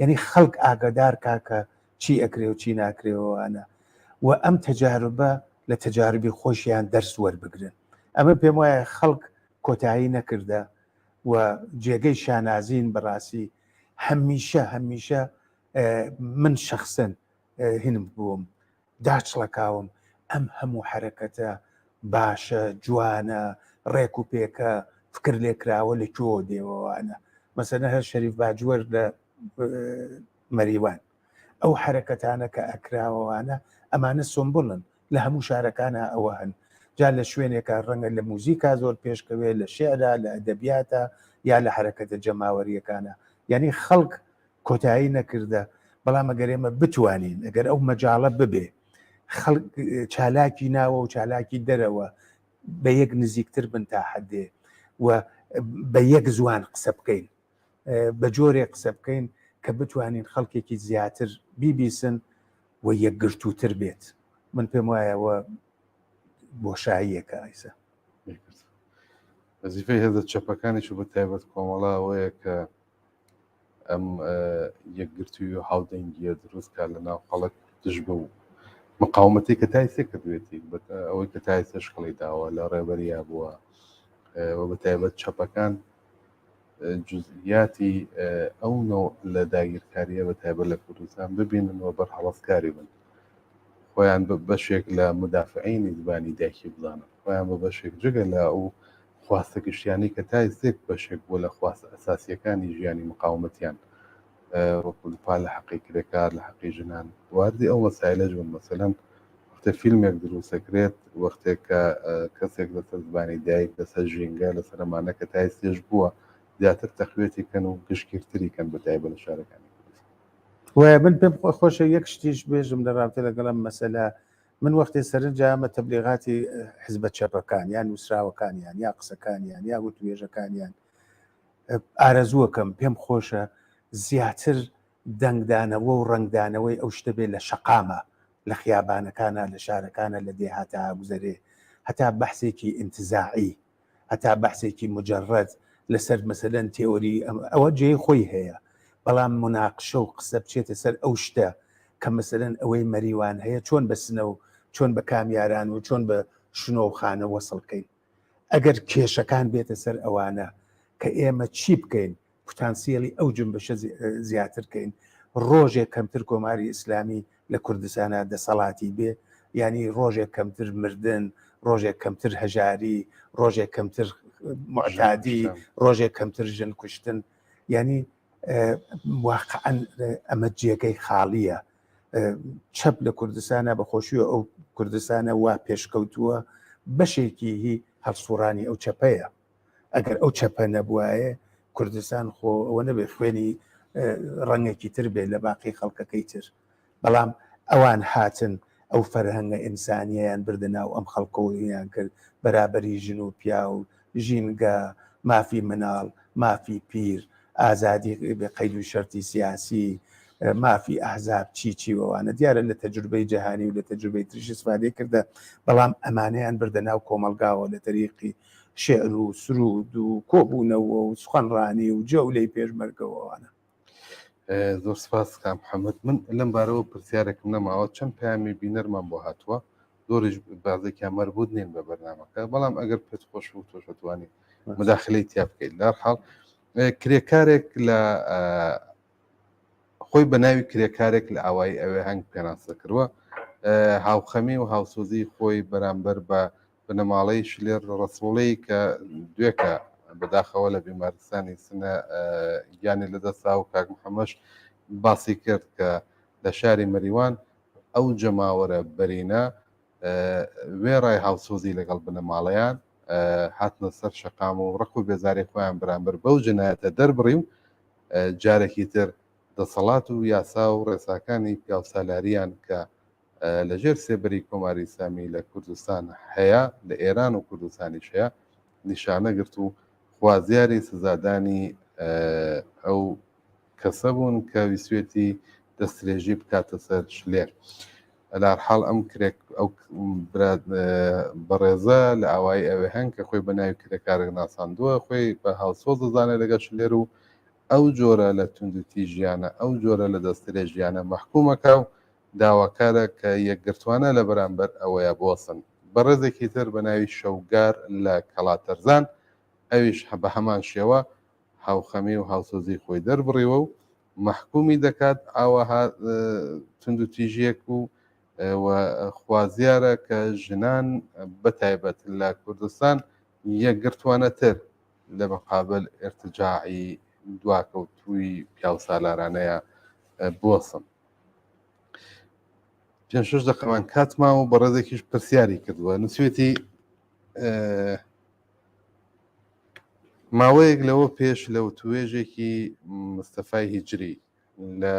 یعنی خەڵک ئاگادار کا کە چی ئەکرێ و چی ناکرێ و ئەوانە و ئەم تەجاربە لە تەجاربی خۆشیان دەرس وەربگرن. ئەمە پێم وایە خەڵک کۆتایی نەکردە و جێگەی شانازین بەڕاستی هەمیشە هەمیشە من شخصن هینم بووم داچڵەکاوم ئەم هەموو حرەکەتە باشە جوانە ڕێک و پێکە فکر لێکراوە لە کوێوە دێوەوانە مەسەنە هەر شەریف باجوەر لە مەریوان ئەو حەرەکەتانە کە ئەکراوەوانە ئەمانە سومبولن لە هەموو شارەکانا ئەوە هەن جا لە شوێنێکا ڕەنگە لە موزیکا زۆر پێشکەوێ لە شعرا لە ئەدەبیاتا یا لە حەرەکەتە جەماوەریەکانا یانی خەڵک کۆتایی نەکردە. بەڵام ئەگەر ئێمە بتوانین ئەگەر ئەو مەجاڵە ببێ خەڵک چالاکی ناوە و چالاکی دەرەوە بە یەک نزیکتر بن تا حدێ و بە یەک زوان قسە بکەین بە جۆرێک قسە بکەین کە بتوانین خەڵکێکی زیاتر بیبیسن و یەکگرتووتر بێت من پێم وایەوە بۆشاییەکە ئایسە وەزیفەی هێزە چەپەکانیش و بە تایبەت کۆمەڵە ئەوەیە کە ئەم یەکگرتووی و هاودەنگیە دروست کا لە ناو خەڵک دژ بە و مقاومەتی کە تایسێ کردوێتی ئەوەی کە تایسێش هەڵی داوە لە ڕێبەریا بووە و بە تایبەت چەپەکان جزئیاتی ئەو نەوع لە داگیرکارییە بە تایبەت لە کوردستان ببینن و بەرهەڵستکاری بن. خۆیان بە بەشێک لە مودافعینی زبانی دایکی بزانن، خۆیان بە بەشێک جگە لە ئەو خواستە گشتیانەی کە تا ئێستێک بەشێک بووە لە خواستە ئەساسییەکانی ژیانی مقاومەتیان وەکو دفاع لە حەقی کرێکار، لە حەقی ژنان واردی ئەو مەسایلەش بن. مەسەلەن وەختێ فیلمێک دروست دەکرێت، وەختێ کە کەسێک لەسەر زبانی دایک، لەسەر ژینگە، لەسەر ئەمانە کە تا ئێستێش بووە، زیاتر تەقویەتی کەن و گشتگیرتری کەن بە تایبەت لە شارەکانی کوردستان. وایە من پێم خۆشە یەک شتیش بێژم لە رابتە لەگەڵ ئەم مەسەلە من وەختێ سەرنجە ئەمە تەبلیغاتی حزبە چەپەکان یان نووسراوەکانیان یا قسەکانیان یا وتوێژەکانیان ئارەزووەکەم پێم خۆشە زیاتر دەنگدانەوە و ڕەنگدانەوەی ئەو شتە بێ لە شەقامە لە خیابانەکانە لە شارەکانە لە دێهاتە گوزەرێ هەتا بەحسێکی ئینتزاعی هەتا بەحسێکی مجرد لەسەر مەسەلەن تێئۆری ئەوە جێی خۆی هەیە بەڵام مناقشە و قسە بچێتە سەر ئەو شتە کە مەسەلەن ئەوەی مەریوان هەیە چۆن بە سنە و چۆن بە کامیاران و چۆن بە شنۆ و خانە وەسڵ کەین ئەگەر کێشەکان بێتە سەر ئەوانە کە ئێمە چی بکەین پتانسیلی ئەو جنبشە زیاتر کەین ڕۆژێک کەمتر کۆماری ئیسلامی لە کوردستانا دەسەڵاتی بێ یانی ڕۆژێک کەمتر مردن ڕۆژێک کەمتر هەژاری ڕۆژێک کەمتر معتادی ڕۆژێک کەمتر ژن کوشتن یعنی واقعا ئەمە جێگەی خاڵیە چەپ لە کوردستانە بە خۆشیوە ئەو کوردستانە وا پێشکەوتووە بەشێکی هی هەڵسوڕانی ئەو چەپەیە ئەگەر ئەو چەپە نەبوایە کوردستان خۆ ئەوە نەبێ خوێنی ڕەنگێکی تر بێت لە باقی خەڵکەکەی تر بەڵام ئەوان هاتن ئەو فەرهەنگە ئینسانیەیان بردە ناو ئەم خەڵکەوەیان کرد بەرابەری ژن و پیاو ژینگە مافی مناڵ مافی پیر ئازادی بێ قەید و شەرتی سیاسی، مافی ئەحزاب چی چی و ئەوانە دیارە لە تەجروبەی جەهانی و لە تەجروبەی تریش ئیسفادەی کردە بەڵام ئەمانەیان بردە ناو کۆمەڵگاوە لە تەریقی شێعر و سرود و کۆبوونەوە و سوخەنڕانی و جەولەی پێشمەرگەوە ئەوانە. زۆر سپاس کاک محەممەد من لەم بارەوە پرسیارێکم نەماوە چەند پەیامی بینەرمان بۆ هاتووە زۆریش بازێکیان مەربوط نین بە بەرنامەکە بەڵام ئەگەر پێت خۆش بوو تۆش ئەتوانی مداخلەی تیا بکەیت لە حاڵ کرێکارێک لە خۆی بە ناوی کرێکارێک لە ئاوایی ئەوێ هەنگ پێناسە کردووە هاوخەمی و هاوسۆزی خۆی بەرامبەر بە بنەماڵەی شلێر ڕەسوڵی کە دوێکە بەداخەوە لە بیمارستانی سنە گیانی لەدەستا و کاک محەممەش باسی کرد کە لە شاری مەریوان ئەو جەماوەرە بەرینە وێڕای هاوسۆزی لەگەڵ بنەماڵەیان هاتنە سەر شەقام و ڕق و بێزاری خۆیان بەرامبەر بەو جنایەتە دەربڕی و جارێکی تر دەسەڵات و یاسا و ڕێساکانی پیاوسالاریان کە لەژێر سێبەری کۆماری ئیسلامی لە کوردستان هەیە لە ئێران و کوردستانیش هەیە نیشانە گرت و خوازیاری سزادانی ئەو کەسە بوون کە ویستوێتی دەسترێژی بکاتە سەر شلێر. لەهەرحاڵ ئەم کرێک ئەو بەڕێزە لە ئاوایی ئەوێ هەن کە خۆی بە ناوی کرێکارێک ناساندووە خۆی بە هاوسۆز دەزانێت لەگەڵ شلێر و ئەو جۆرە لە توندوتیژیانە ئەو جۆرە لە دەسترێژیانە مەحکومەکە و داواکارە کە یەکگرتوانە لە بەرامبەر ئەوەیە بوەستن. بەڕێزێکی تر بە ناوی شەوگار لە کەڵاتەرزان ئەویش بە هەمان شێوە هاوخەمی و هاوسۆزی خۆی دەربڕیوە و مەحکومی دەکات ئاوەها توندوتیژیەک و و خوازیارە کە ژنان بەتایبەت لە کوردستان یەکگرتوانەتر لە مقابل ئرتجاعی دواکەوتووی پیاوسالارانەیە بوەسن. پێ شش دەقەمان کات ماوە و بەڕێزێکیش پرسیاری کردووە نووسوێتی ماوەیەک لەوە پێش لە وتوێژێکی مستەفای هیجری لە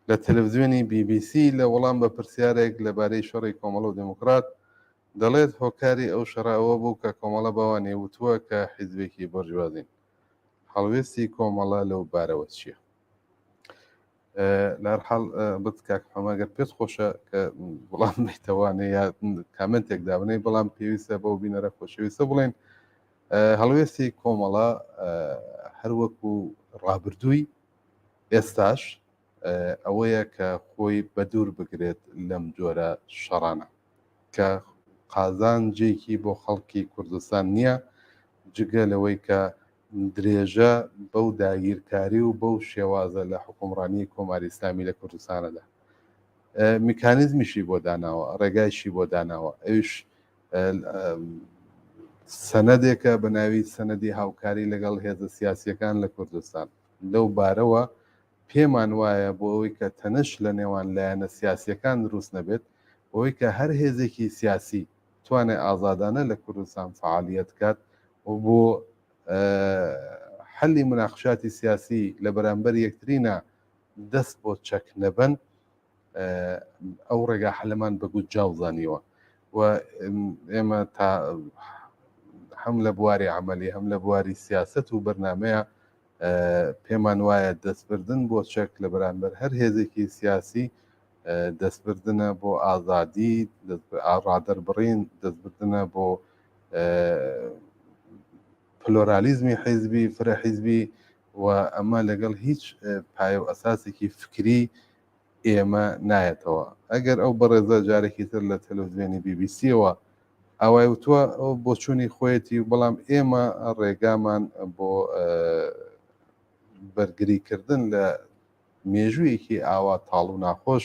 لە تەلەفزیۆنی بی بی سی لە وەڵام بە پرسیارێک لەبارەی شەڕی کۆمەڵە و دێموکڕات دەڵێت هۆکاری ئەو شەڕە ئەوە بوو کە کۆمەڵە بەوانی وتووە کە حیزبێکی بۆرژوازین. هەڵوێستی کۆمەڵە لەو بارەوە چییە؟ لە هەر حاڵ بت کاک حەمە گەر پێت خۆشە کە وەڵام بیتەوانێ یا کامنتێک دابنێی بەڵام پێویستە بەو بینەرە خۆشەویستە بڵێن هەڵوێستی کۆمەڵە هەروەکو ڕابردووی ئێستاش ئەوەیە کە خۆی بەدوور بگرێت لەم جۆرە شەڕانە کە قازانجێکی بۆ خەڵکی کوردستان نییە جگە لەوەی کە درێژە بەو داگیرکاری و بەو شێوازە لە حکومڕانی کۆماری ئیسلامی لە کوردستانەدا میکانیزمیشی بۆ داناوە ڕێگایشی بۆ داناوە ئەویش سەنەدێکە بە ناوی سەنەدی هاوکاری لەگەڵ هێزە سیاسیەکان لە کوردستان لەو بارەوە پێمان وایە بۆ ئەوەی کە تەنش لە نێوان لایەنە سیاسیەکان دروست نەبێت بۆی کە هەر هێزێکی سیاسی توانێ ئازادانە لە کوردستان فعالیت کات و بۆ حەلی مناقشاتی سیاسی لە بەرامبەر یەکترینا دەست بۆ چەک نەبەن ئەو ڕێگا حەلەمان بە گونجاو زانیوە و ئێمە تا هەم لە بواری عملی هەم لە بواری سیاست و بەرنمەیە پێمان وایە دەستبردن بۆ چەک لە بەرامبەر هەر هێزێکی سیاسی دەستبردنە بۆ ئازادی ڕادەربڕین دەستبردنە بۆ پلۆرالیزمی حیزبی فرە حیزبی و ئەمە لەگەڵ هیچ پایە و ئەساسێکی فکری ئێمە نایەتەوە ئەگەر ئەو بەڕێزە جارێکی تر لە تەلەڤزیۆنی بی بی سیەوە ئاوای وتووە ئەو بۆچوونی خۆیەتی و بەڵام ئێمە ڕێگامان بۆ بەرگریکردن لە مێژوویەکی ئاوا تاڵ و ناخۆش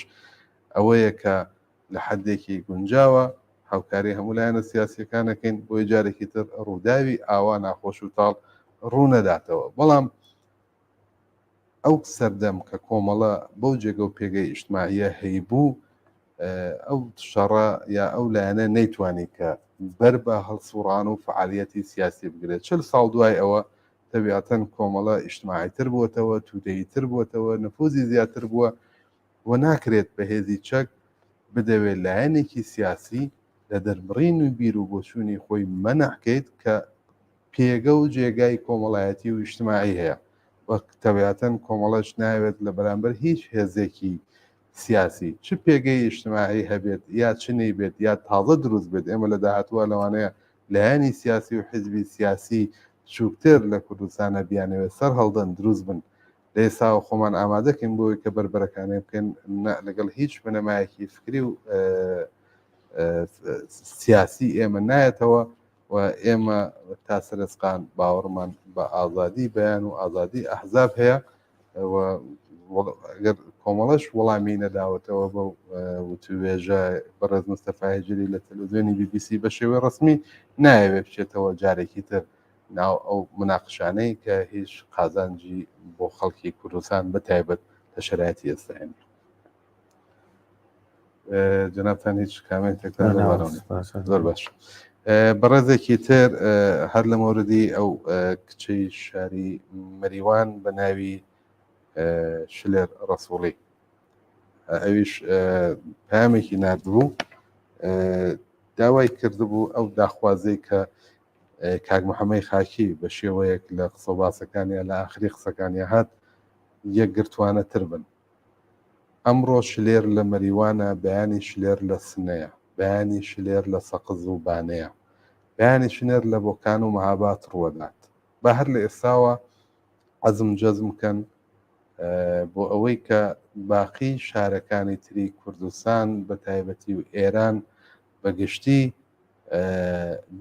ئەوەیە کە لە حدێکی گونجاوە هاوکاری هەموو لایەنە سیاسیەکانەکەین بۆی جارێکی تر ڕووداوی ئاوا ناخۆش و تاڵ ڕوو نەداتەوە بەڵام ئەو سەردەم کە کۆمەڵە بەو جێگە و پێگەی ئیجتماعیە هەیبوو ئەو شەڕە یا ئەو لایەنە نەیتوانی کە بەر بە هەڵسوڕان و فعالیەتی سیاسی بگرێت چل ساڵ دوای ئەوە تەبیعەتەن کۆمەڵە ئیجتماعیتر بووەتەوە تودەییتر بووەتەوە نفوزی زیاتر بووە و ناکرێت بە هێزی چەک بدەوێت لایەنێکی سیاسی لە دەربڕین و بیر و بۆچوونی خۆی مەنع کەیت کە پێگە و جێگای کۆمەڵایەتی و ئیجتماعی هەیە وەک تەبیعەتەن کۆمەڵەش ناوێت لە بەرامبەر هیچ هێزێکی سیاسی چ پێگەی ئیجتماعی هەبێت یا چ نەیبێت یا تازە دروست بێت ئێمە لە داهاتووە لەوانەیە لایەنی سیاسی و حیزبی سیاسی چووکتر لە کوردستانە بیانەوێت سەر هەڵدەن دروست بن لە ئێستاوە خۆمان ئامادەکەین بۆی کە بەربەرەکانێ بکەین لەگەڵ هیچ بنەمایەکی فکری و سیاسی ئێمە نایەتەوە و ئێمە تا سەرسقان باوەڕمان بە ئازادی بەیان و ئازادی ئەحزاب هەیە گەر کۆمەڵەش وەڵامی نەداوەتەوە بە وتوێژە بەڕێز مستەفا هێجری لە تەلەڤزیۆنی بی بی سی بە شێوەی ڕسمی نایەوێت بچێتەوە جارێکی تر ناو ئەو مناقشانەی کە هیچ قازانجی بۆ خەڵکی کوردستان بە تایبەت لە شەرایەتی ئێستا نیە. جەنابتان هیچ کامێنتێکتان زۆر باش بەڕێزێکی تر هەر لە مۆردی ئەو کچەی شاری مەریوان بە ناوی شلێر ڕەسوڵی ئەویش پامێکی نردبوو داوای کردبوو ئەو داخوازەی کە کاک محەممەی خاکی بە شێوەیەک لە قسە باسەکانیان لە ئاخری قسەکانیان هات یەکگرتوانە تر بن ئەمڕۆ شلێر لە مەریوانە، بەیانی شلێر لە سنەیە، بەیانی شلێر لە سەقز و بانەیە، بەیانی شنێر لە بۆکان و مەهاباد ڕووەدات. با هەر لە ئێستاوە عەزم جەزم کەن بۆ ئەوەی کە باقی شارەکانی تری کوردستان بە تایبەتی و ئێران بە گشتی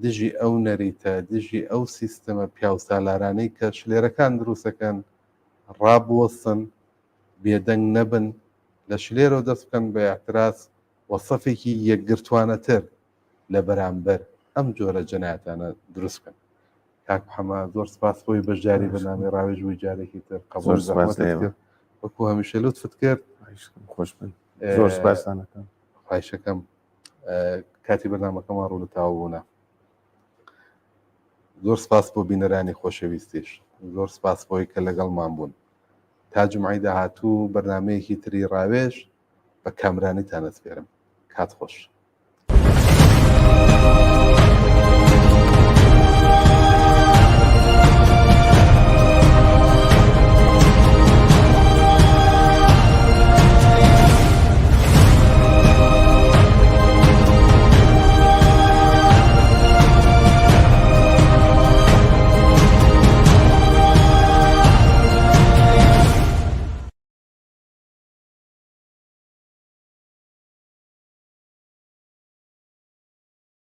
دژی ئەو نەریتە، دژی ئەو سیستەمە پیاوسالارانەی کە شلێرەکان دروستەکەن ڕابوەستن، بێدەنگ نەبن، لە شلێرەوە دەست بکەن بە ئیعتراز و سەفێکی یەکگرتوانەتر لە بەرامبەر ئەم جۆرە جەنایەتانە دروست بکەن. کاک محەمە زۆر سپاس بۆی بەشداری بەرنامەی ڕاوێژ بووی جارێکی تر قەبوڵ زەحمەتت کرد وەکو هەمیشە لوتفت کرد. خۆش بن. زۆر سپاستان ئەکەم. خواهشەکەم. کاتی بەرنامەکەمان ڕوو لە تەواو بوونە. زۆر سپاس بۆ بینەرانی خۆشەویستیش. زۆر سپاس بۆی کە لەگەڵمان بوون. تا جومعەی داهاتوو بەرنامەیەکی تری ڕاوێژ بە کامرانیتان ئەسپێرم. کات خۆش.